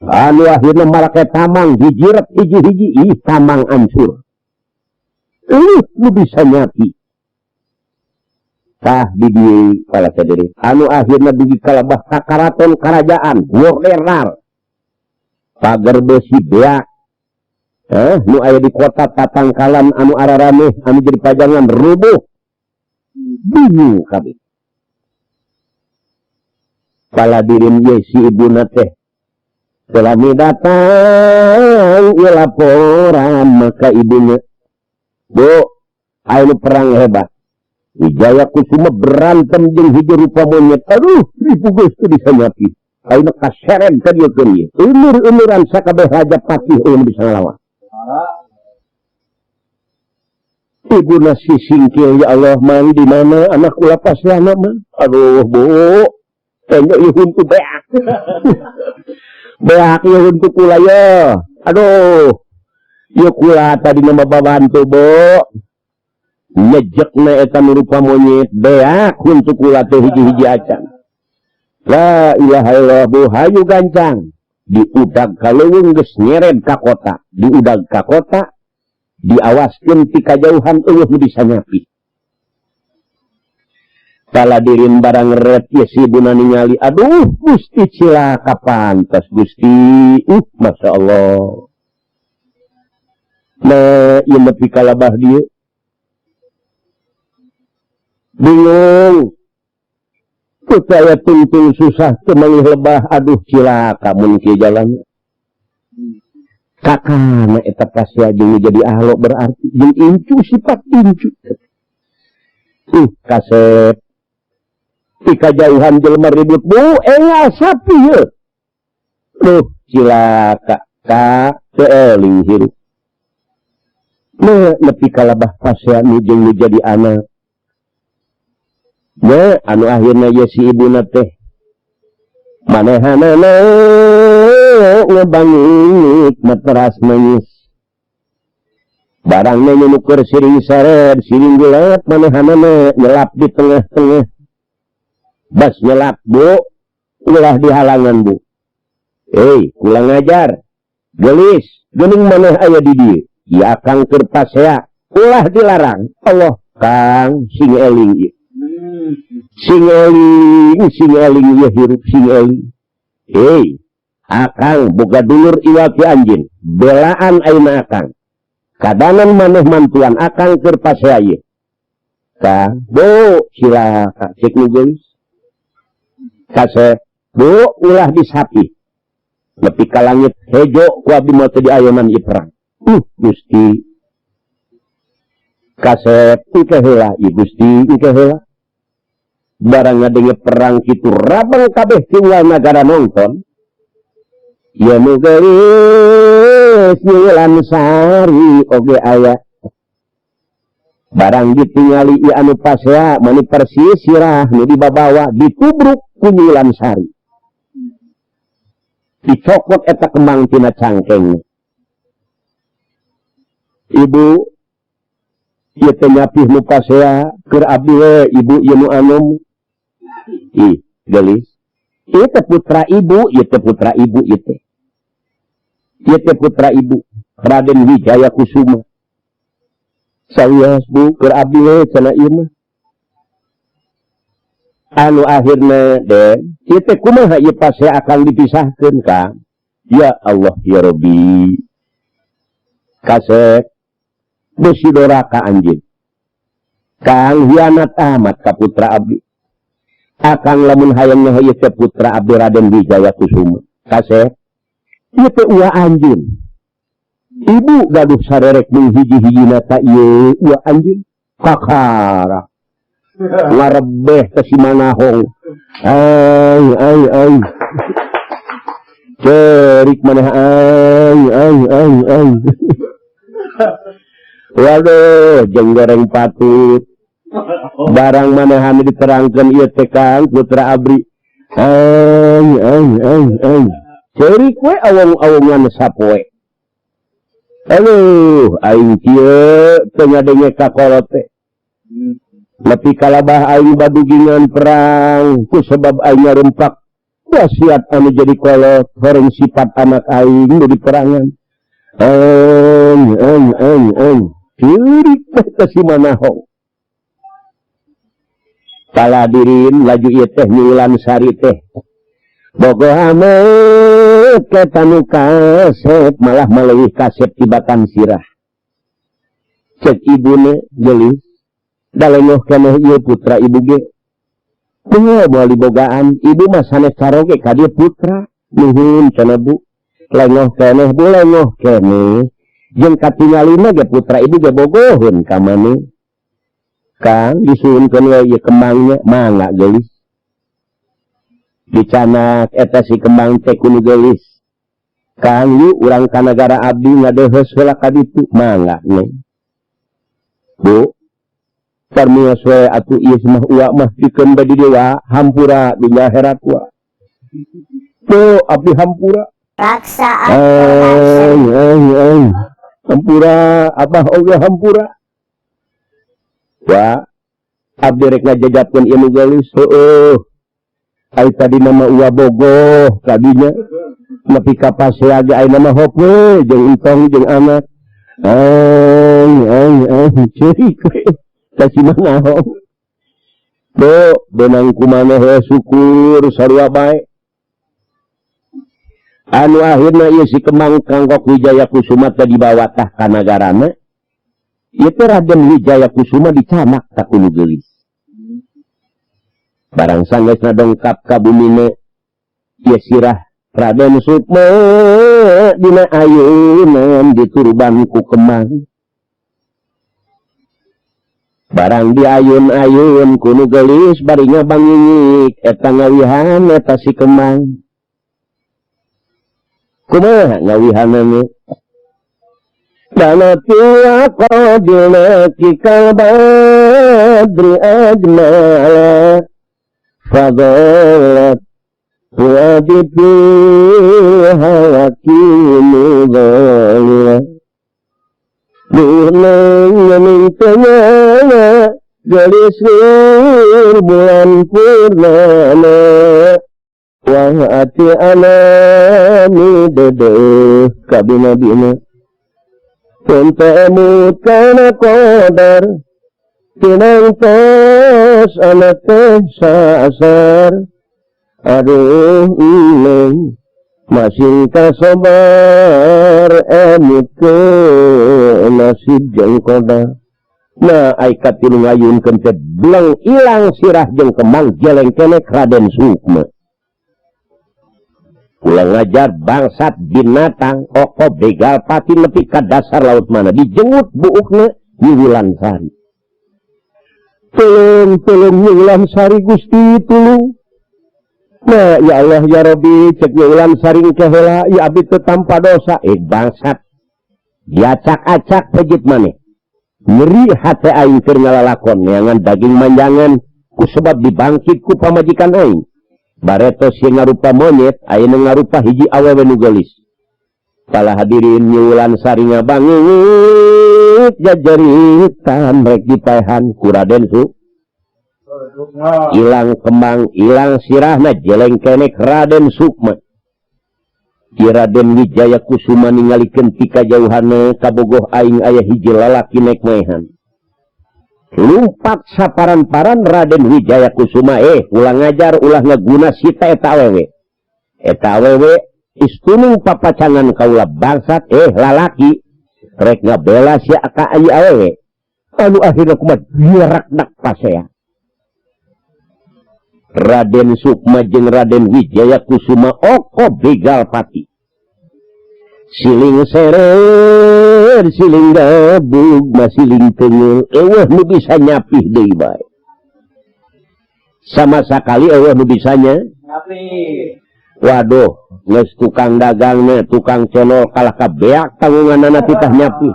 Anu akhirna marake tamang hijirep hiji-hiji ih tamang ancur. Nu bisa nyapi. Tah di dieu pala sadere. Anu akhirna dugi kalebah ka karaton karajaan Wolerar. Pagar besi beak. Nu aya di kota tatangkalan anu ararameh anu jadi pajangan rubuh. Bingung kabeh. Pala dirin ye si ibuna teh. Selami datang ieu laporan maka ibunya. Bu, aya perang hebat. Wijaya Kusuma berantem jeung hiji rupa monyet. Aduh, ribu geus teu bisa nyapi. Ayeuna kaseret ka dieu keur ieu. Ulur-uluran sakabeh raja patih eueuh bisa ngalawan. Ibuna si singkil ya Allah mang di mana anak kula paslana mang. Aduh, Bu. Tanya ieu huntu beak. Beak ieu huntu kula ye. Aduh. Ieu kula tadi mah babantu, Bu. Nyejekna eta nu rupa monyet beak huntu kula teh hiji-hiji acan. La ilaha illallah bu hayu gancang. Diudag ka leuweung geus nyeret ka kota, diudag ka kota, diawaskeun ti kajauhan eueuh nu bisa nyapi. Paladirin barang ret ye si ibuna ningali, aduh Gusti cilaka pantas Gusti. Masya Allah. Nah, ieu nepi ka labah dieu. Bingung. Percaya tungtung susah temangi lebah aduh cilaka mun kieu jalan. Kakana eta pasea jeung jadi ahlo berarti jeung incu sifat incu. Kasep. Ti kajauhan jelema ribut bu engal sapi ye. Duh cilaka ka teu eling hirup. Nah, nepi ka labah pasea nu jeung nu jadi anak. Nya anu akhirna ye si ibuna teh manehanana ngebangit materas nangis. Barangna nyunukur siring sared siring gulet manehanana nyelap di tengah-tengah. Bas nyelap bu ulah dihalangan bu. Kula ngajar. Gelis geuning maneh aya di dieu. Ya Kang keur pasea ulah dilarang. Allah Kang sing eling ieu. Sing eling, sing eling ieu hirup sing eling. Akang boga dulur iwal ti anjeun. Belaan ayeuna akang. Kadanan maneh mantuan akang keur pasea ieu. Kang, bu cilaka cek nu geulis. Kasep, bu ulah disapi. Nepi ka langit hejo ku abdi mah teu diayonan ieu perang. Gusti. Kasep engke heula ieu Gusti engke heula. Barang ngadenge perang kitu rabang kabeh tinggal nagara nongton. Ieu nu geulis Nyi Lansari oge aya. Barang ditingali ieu anu pasea mani persis sirah nu dibabawa, ditubruk ku Nyi Wulansari. Dicokot eta kembang tina cangkeng. Ibu, ieu teh nyapih nu pasea keur abdi we, ibu, ieu nu anom. Ih, geulis. Ieu teh putra ibu, ieu teh putra ibu ieu teh. Ieu teh putra ibu, Raden Wijaya Kusuma. Sawios, Bu, keur abdi we cenah ieu mah. Anu akhirna, Den, ieu teh kumaha ieu pasea akan dipisahkeun ka? Ya Allah ya Rabbi. Kasep besi doraka anjeun. Kang hianat amat ka putra abdi. Akang lamun hayang nyaho ieu teh putra abdi Raden Wijaya Kusuma. Kasep ieu teh uwa anjeun. Ibu gaduh sarerek mung hiji-hijina ta ieu uwa anjeun. Kakara ngarebeh ke si Manahong. Ai ai ai. Cerik maneh, ai ai ai ai. Waduh, jeung goreng patut. Barang manehan diterangkan ieu teh, Kang, putra abdi. Ai ai ai ai. Cerik we awong-awongan sapoe. Aduh, aing kieu teu ngadenge ka kolot teh. Nepi kalabah aing badugingan perang ku sebab aing nyarumpak wasiat anu jadi kolot horeng sifat anak aing nu di perangan. Eng eng eng eng. Ceurik teh ka si Manahong. Kaladirin laju ieu teh Nyi Wulansari teh. Bogoh amat ka nu kasep, malah maleuwih kasep tibatan sirah. Cek ibune, geulis. Da lengoh keneh ieu putra ibu ge. Kumaha moal dibogaan, ibu mah sanes caroge ka dieu putra. Nuhun cenah, Bu. Lengoh keneh, Bu, lengoh keneh. Jeung katingalina ge putra ibu ge bogoheun ka maneh. Kang, disuhunkeun we ieu kembangnya, mangga, geulis. Dicanak eta si kembang teh ku nu geulis. Kang, yuk urang ka nagara abdi ngadeuheus heula ka ditu, mangga, Neng. Bu, permios we atuh ieu mah, uwa mah pikeun badi dewa hampura dunya akhirat wa. Bu, abdi hampura. Raksa Eng Production. Eng eng. Hampura, abah oge hampura. Wa, abdi rek ngajajapkeun ieu nu geulis, heueuh. Ai tadi nama uwa bogoh kadinya. Nepi ka pasea ge ayeuna mah hop we jeung entong jeung anak. Eng eng eng, ceurik we. Ka si Manahong. Bu, beunang ku maneh we syukur sarua bae. Anu akhirna ieu si Kembang Kangkok Wijaya Kusuma teh dibawa tah ka nagarana. Ieu teh Raden Wijaya Kusuma dicanak ka ku nu geulis. Barang sanggeusna dongkap ka bumina ieu sirah Raden Sukma dina ayunan diturban ku kembang. Barang diayun-ayun ku nu geulis bari ngabangingik eta ngawihan eta si kembang. Kumaha ngawihanana? Banati aqadilaki kal badri ajmala fadalat fuadi fi hawaki mudhalila. Dunang mintanya gelis bulan purnama. Wah, ati anami dedeh kabina-bina. Emut kana qadar tinang tos anak teh sasar. Aduh, neng, masing kasobar emut ke nasib jeung qadar. Nah, ai katilu ngayunkeun teh bleng ilang sirah jeung kembang, jeleng keneh Raden Sukma. Ulang ngajar bangsat binatang oko begal pati nepi ka dasar laut mana dijenggut buukna Nyi Wulansari. Tolong, tolong, Nyi Wulansari, Gusti, tulung. Nah, ya Allah ya Rabbi, cek Nyi Wulansari ke heula, ya abdi teu tanpa dosa. Eh, bangsat. Diacak-acak pejit maneh. Nyeri hate aing keur ngalalakon neangan daging manjangan ku sebab dibangkit ku pamajikan aing. Bareto sieun ngarupa monyet, ayeuna ngarupa hiji awewe nu geulis. Pala hadirin Nyi Wulansari ngabangit jajeritan rek dipaehan ku Raden Su. Ilang kembang ilang sirahna jeleng kenek Raden Sukma. Ki Raden Wijaya Kusuma ningalikeun ti kajauhanna kabogoh aing aya hiji lalaki nek maehan. Lumpat saparan-paran Raden Wijaya Kusuma ulah ngajar ulah ngaguna sita eta awewe. Eta awewe istunung papacangan kaula bangsat lalaki rek ngabela sia ka ieu awewe. Anu akhirna kumaha diraknak pasea. Raden Sukma jeung Raden Wijaya Kusuma oko begal pati. Siling serer, siling gabug, masiling tengeul, eueuh nu bisa nyapih deui bae. Sama sakali eueuh nu bisa nyapih. Waduh, geus tukang dagangna, tukang conol kalah ka beak tanggunganana titah nyapih.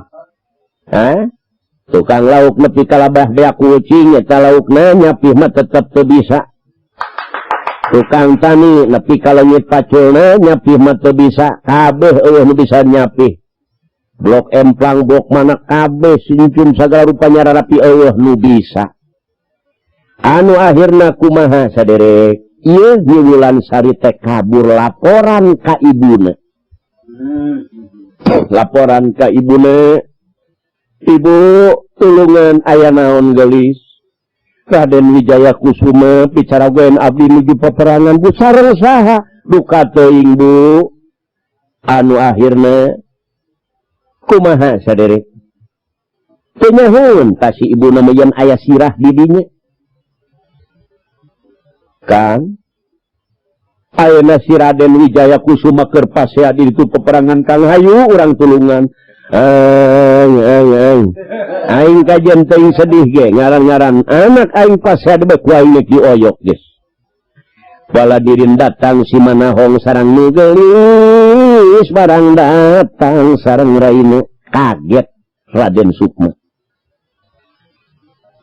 Hah? Tukang lauk nepi ka labah beak kucing eta laukna nyapih mah tetep teu bisa. Tukang tani nepi ka leungit paculna nyapih mah teu bisa, kabeh eueuh nu bisa nyapih. Blok emplang blok mana kabeh sincun sagala rupanya rarapi eueuh nu bisa. Anu akhirna kumaha saderek? Ieu Nyi Wulansari teh kabur laporan ka ibuna. Laporan ka ibuna. Ibu tulungan aya naon geulis? Raden Wijaya Kusuma bicara goen abdi nuju peperangan bu sareng saha duka teuing bu. Anu akhirna kumaha saderek? Teu nyahoeun ta si ibuna mah yen aya sirah di dinya. Kang ayeuna si Raden Wijaya Kusuma keur pasea di ditu peperangan Kang hayu urang tulungan. Aing aing aing. Aing kajian teuing sedih ge ngaran-ngaran anak aing pasea de ku aing dioyok geus. Baladirin datang si Manahong sareng nu geulis barang datang sareng raina kaget Raden Sukma.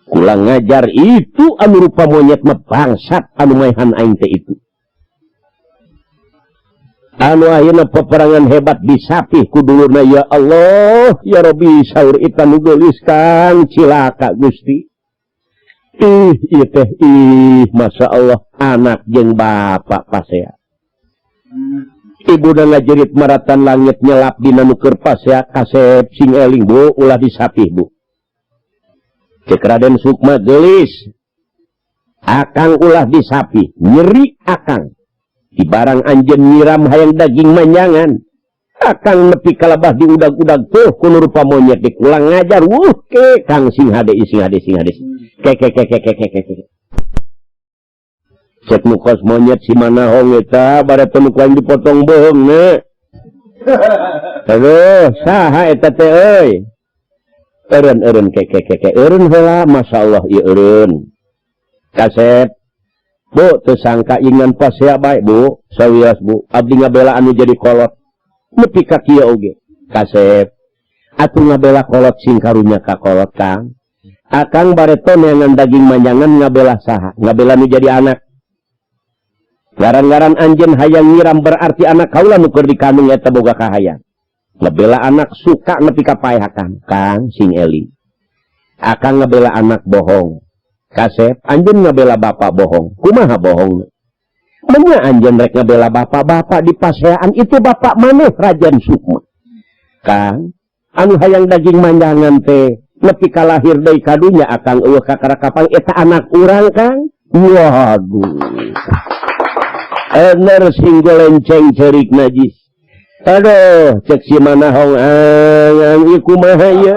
Kula ngajar itu anu rupa monyet mah bangsat anu maehan aing teh itu. Anu akhirna peperangan hebat disapih ku dulurna ya Allah ya Rabbi saur eta nu geulis Kang cilaka Gusti. Ih ieu teh ih Masya Allah anak jeung bapak pasea. Ibuna ngajerit maratan langit nyelap dina nu keur pasea kasep sing eling bu ulah disapih bu. Cek Raden Sukma geulis akang ulah disapih nyeri akang. Di barang anjeun nyiram hayang daging manjangan akang nepi kalabah diudag-udag tuh kuno rupa monyet dikulang ngajar wuh ke kang sing hade sing hade sing hade ke ke ke ke ke ke ke cek mukos monyet si Manahong eta bare teu nu ku aing dipotong beuheung ne. Aduh saha eta teh euy eureun eureun ke ke ke ke eureun heula masyaallah ieu eureun kasep Bu, teu sangka ingan pasea bae bu, sawios bu, abdi ngabela anu jadi kolot. Nepi ka kieu oge. Kasep. Atuh ngabela kolot sing karunya ka kolot Kang. Akang bareto neangan daging manjangan ngabela saha? Ngabela nu jadi anak. Ngaran-ngaran anjeun hayang nyiram berarti anak kaula nu keur dikandung eta boga kahayang. Ngabela anak suka nepi ka paehakan. Kang sing eling. Akang ngabela anak bohong. Kasep, anjeun ngabela bapak bohong. Kumaha bohong? Menya anjeun rek ngabela bapak-bapak di paseaan itu bapak maneh Raden Sukma. Kang, anu hayang daging manjangan teh nepi ka lahir deui ka dunya akang eueuh kakara kapang eta anak urang Kang. Waduh. Ener sing golenceng ceurik najis. Aduh, cek si Manahong ang ieu kumaha ieu?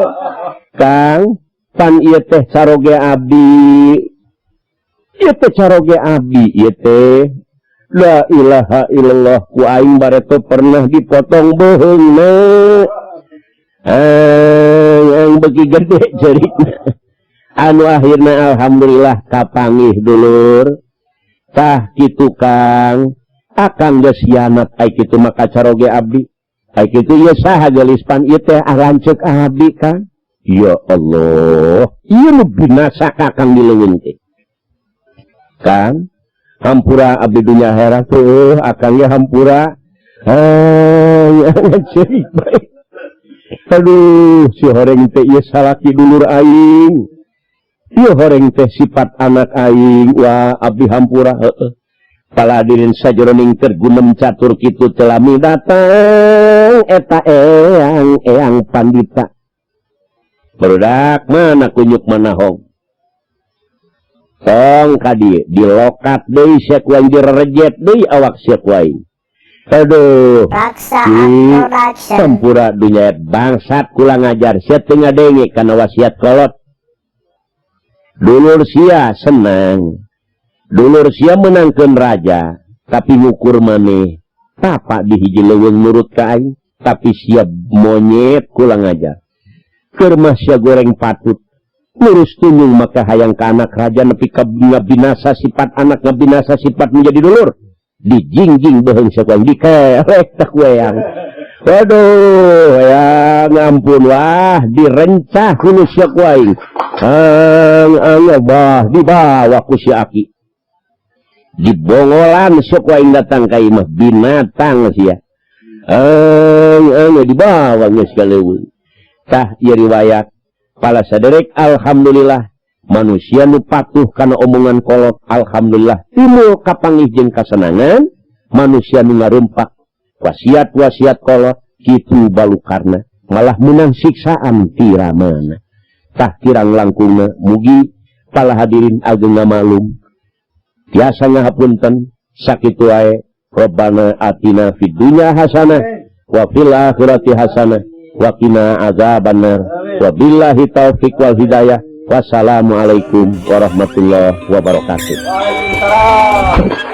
Kang, pan ieu teh caroge abdi. Ieu teh caroge abdi ieu teh. La ilaha illallah ku aing bareto pernah dipotong beuheungna. Yang beki gede cerita. Anu akhirna alhamdulillah kapanggih dulur. Tah kitu Kang, akang geus hianat ai kitu mah kacaroge abdi. Ai kitu ieu saha geulis pan ieu teh lanceuk abdi Kang. Ya Allah, ieu nu binasa kakang di leuweung teh. Kang, hampura abdi dunya akhirat tuh, akang ya hampura. Ah, ceurik bae. Aduh, si horeng teh ieu salaki dulur aing. Ieu horeng teh sifat anak aing. Wah, abdi hampura heueuh. Paladirin sajeroning tergunem catur kitu telami datang eta eyang eyang pandita. Barudak mana kunyuk mana hong. Tong ka dieu dilokat deui sia ku aing, direrejet deui awak sia ku aing. Aduh, Raksa Ki, Production. Hampura dunya bangsat, kula ngajar sia teu ngadenge kana wasiat kolot. Dulur sia senang. Dulur sia menangkeun raja, tapi ngukur maneh tapa di hiji leuweung nurut ka aing, tapi sia monyet, kula ngajar. Keur mah sia goreng patut. Lurus tunjung maka hayang ka anak raja nepi ka ngabinasa sifat anak, ngabinasa sifat menjadi dulur. Dijingjing beuheung sia ku aing, dikerek tah ku eyang. Waduh, ya ngampun, wah, direncah ku sia ku aing. Ang ang bah dibawa ku si aki. Dibongolan sia ku aing datang ka imah binatang sia. Ang ang dibawa geus ka leuweung. Tah ieu riwayat pala saderek, alhamdulillah manusia nu patuh kana omongan kolot, alhamdulillah timbul kapanggih jeung kasenangan. Manusia nu ngarumpak wasiat-wasiat kolot kitu balukarna malah menang siksaan ti ramana. Tah, kirang langkungna mugi pala hadirin ageng ngamalum tiasa ngahapunten sakitu wae. Rabbana atina fid dunya hasanah wa fil akhirati hasanah wa qina azabannar. Wabillahi taufik wal hidayah. Wassalamualaikum warahmatullahi wabarakatuh. Waalaikumsalam.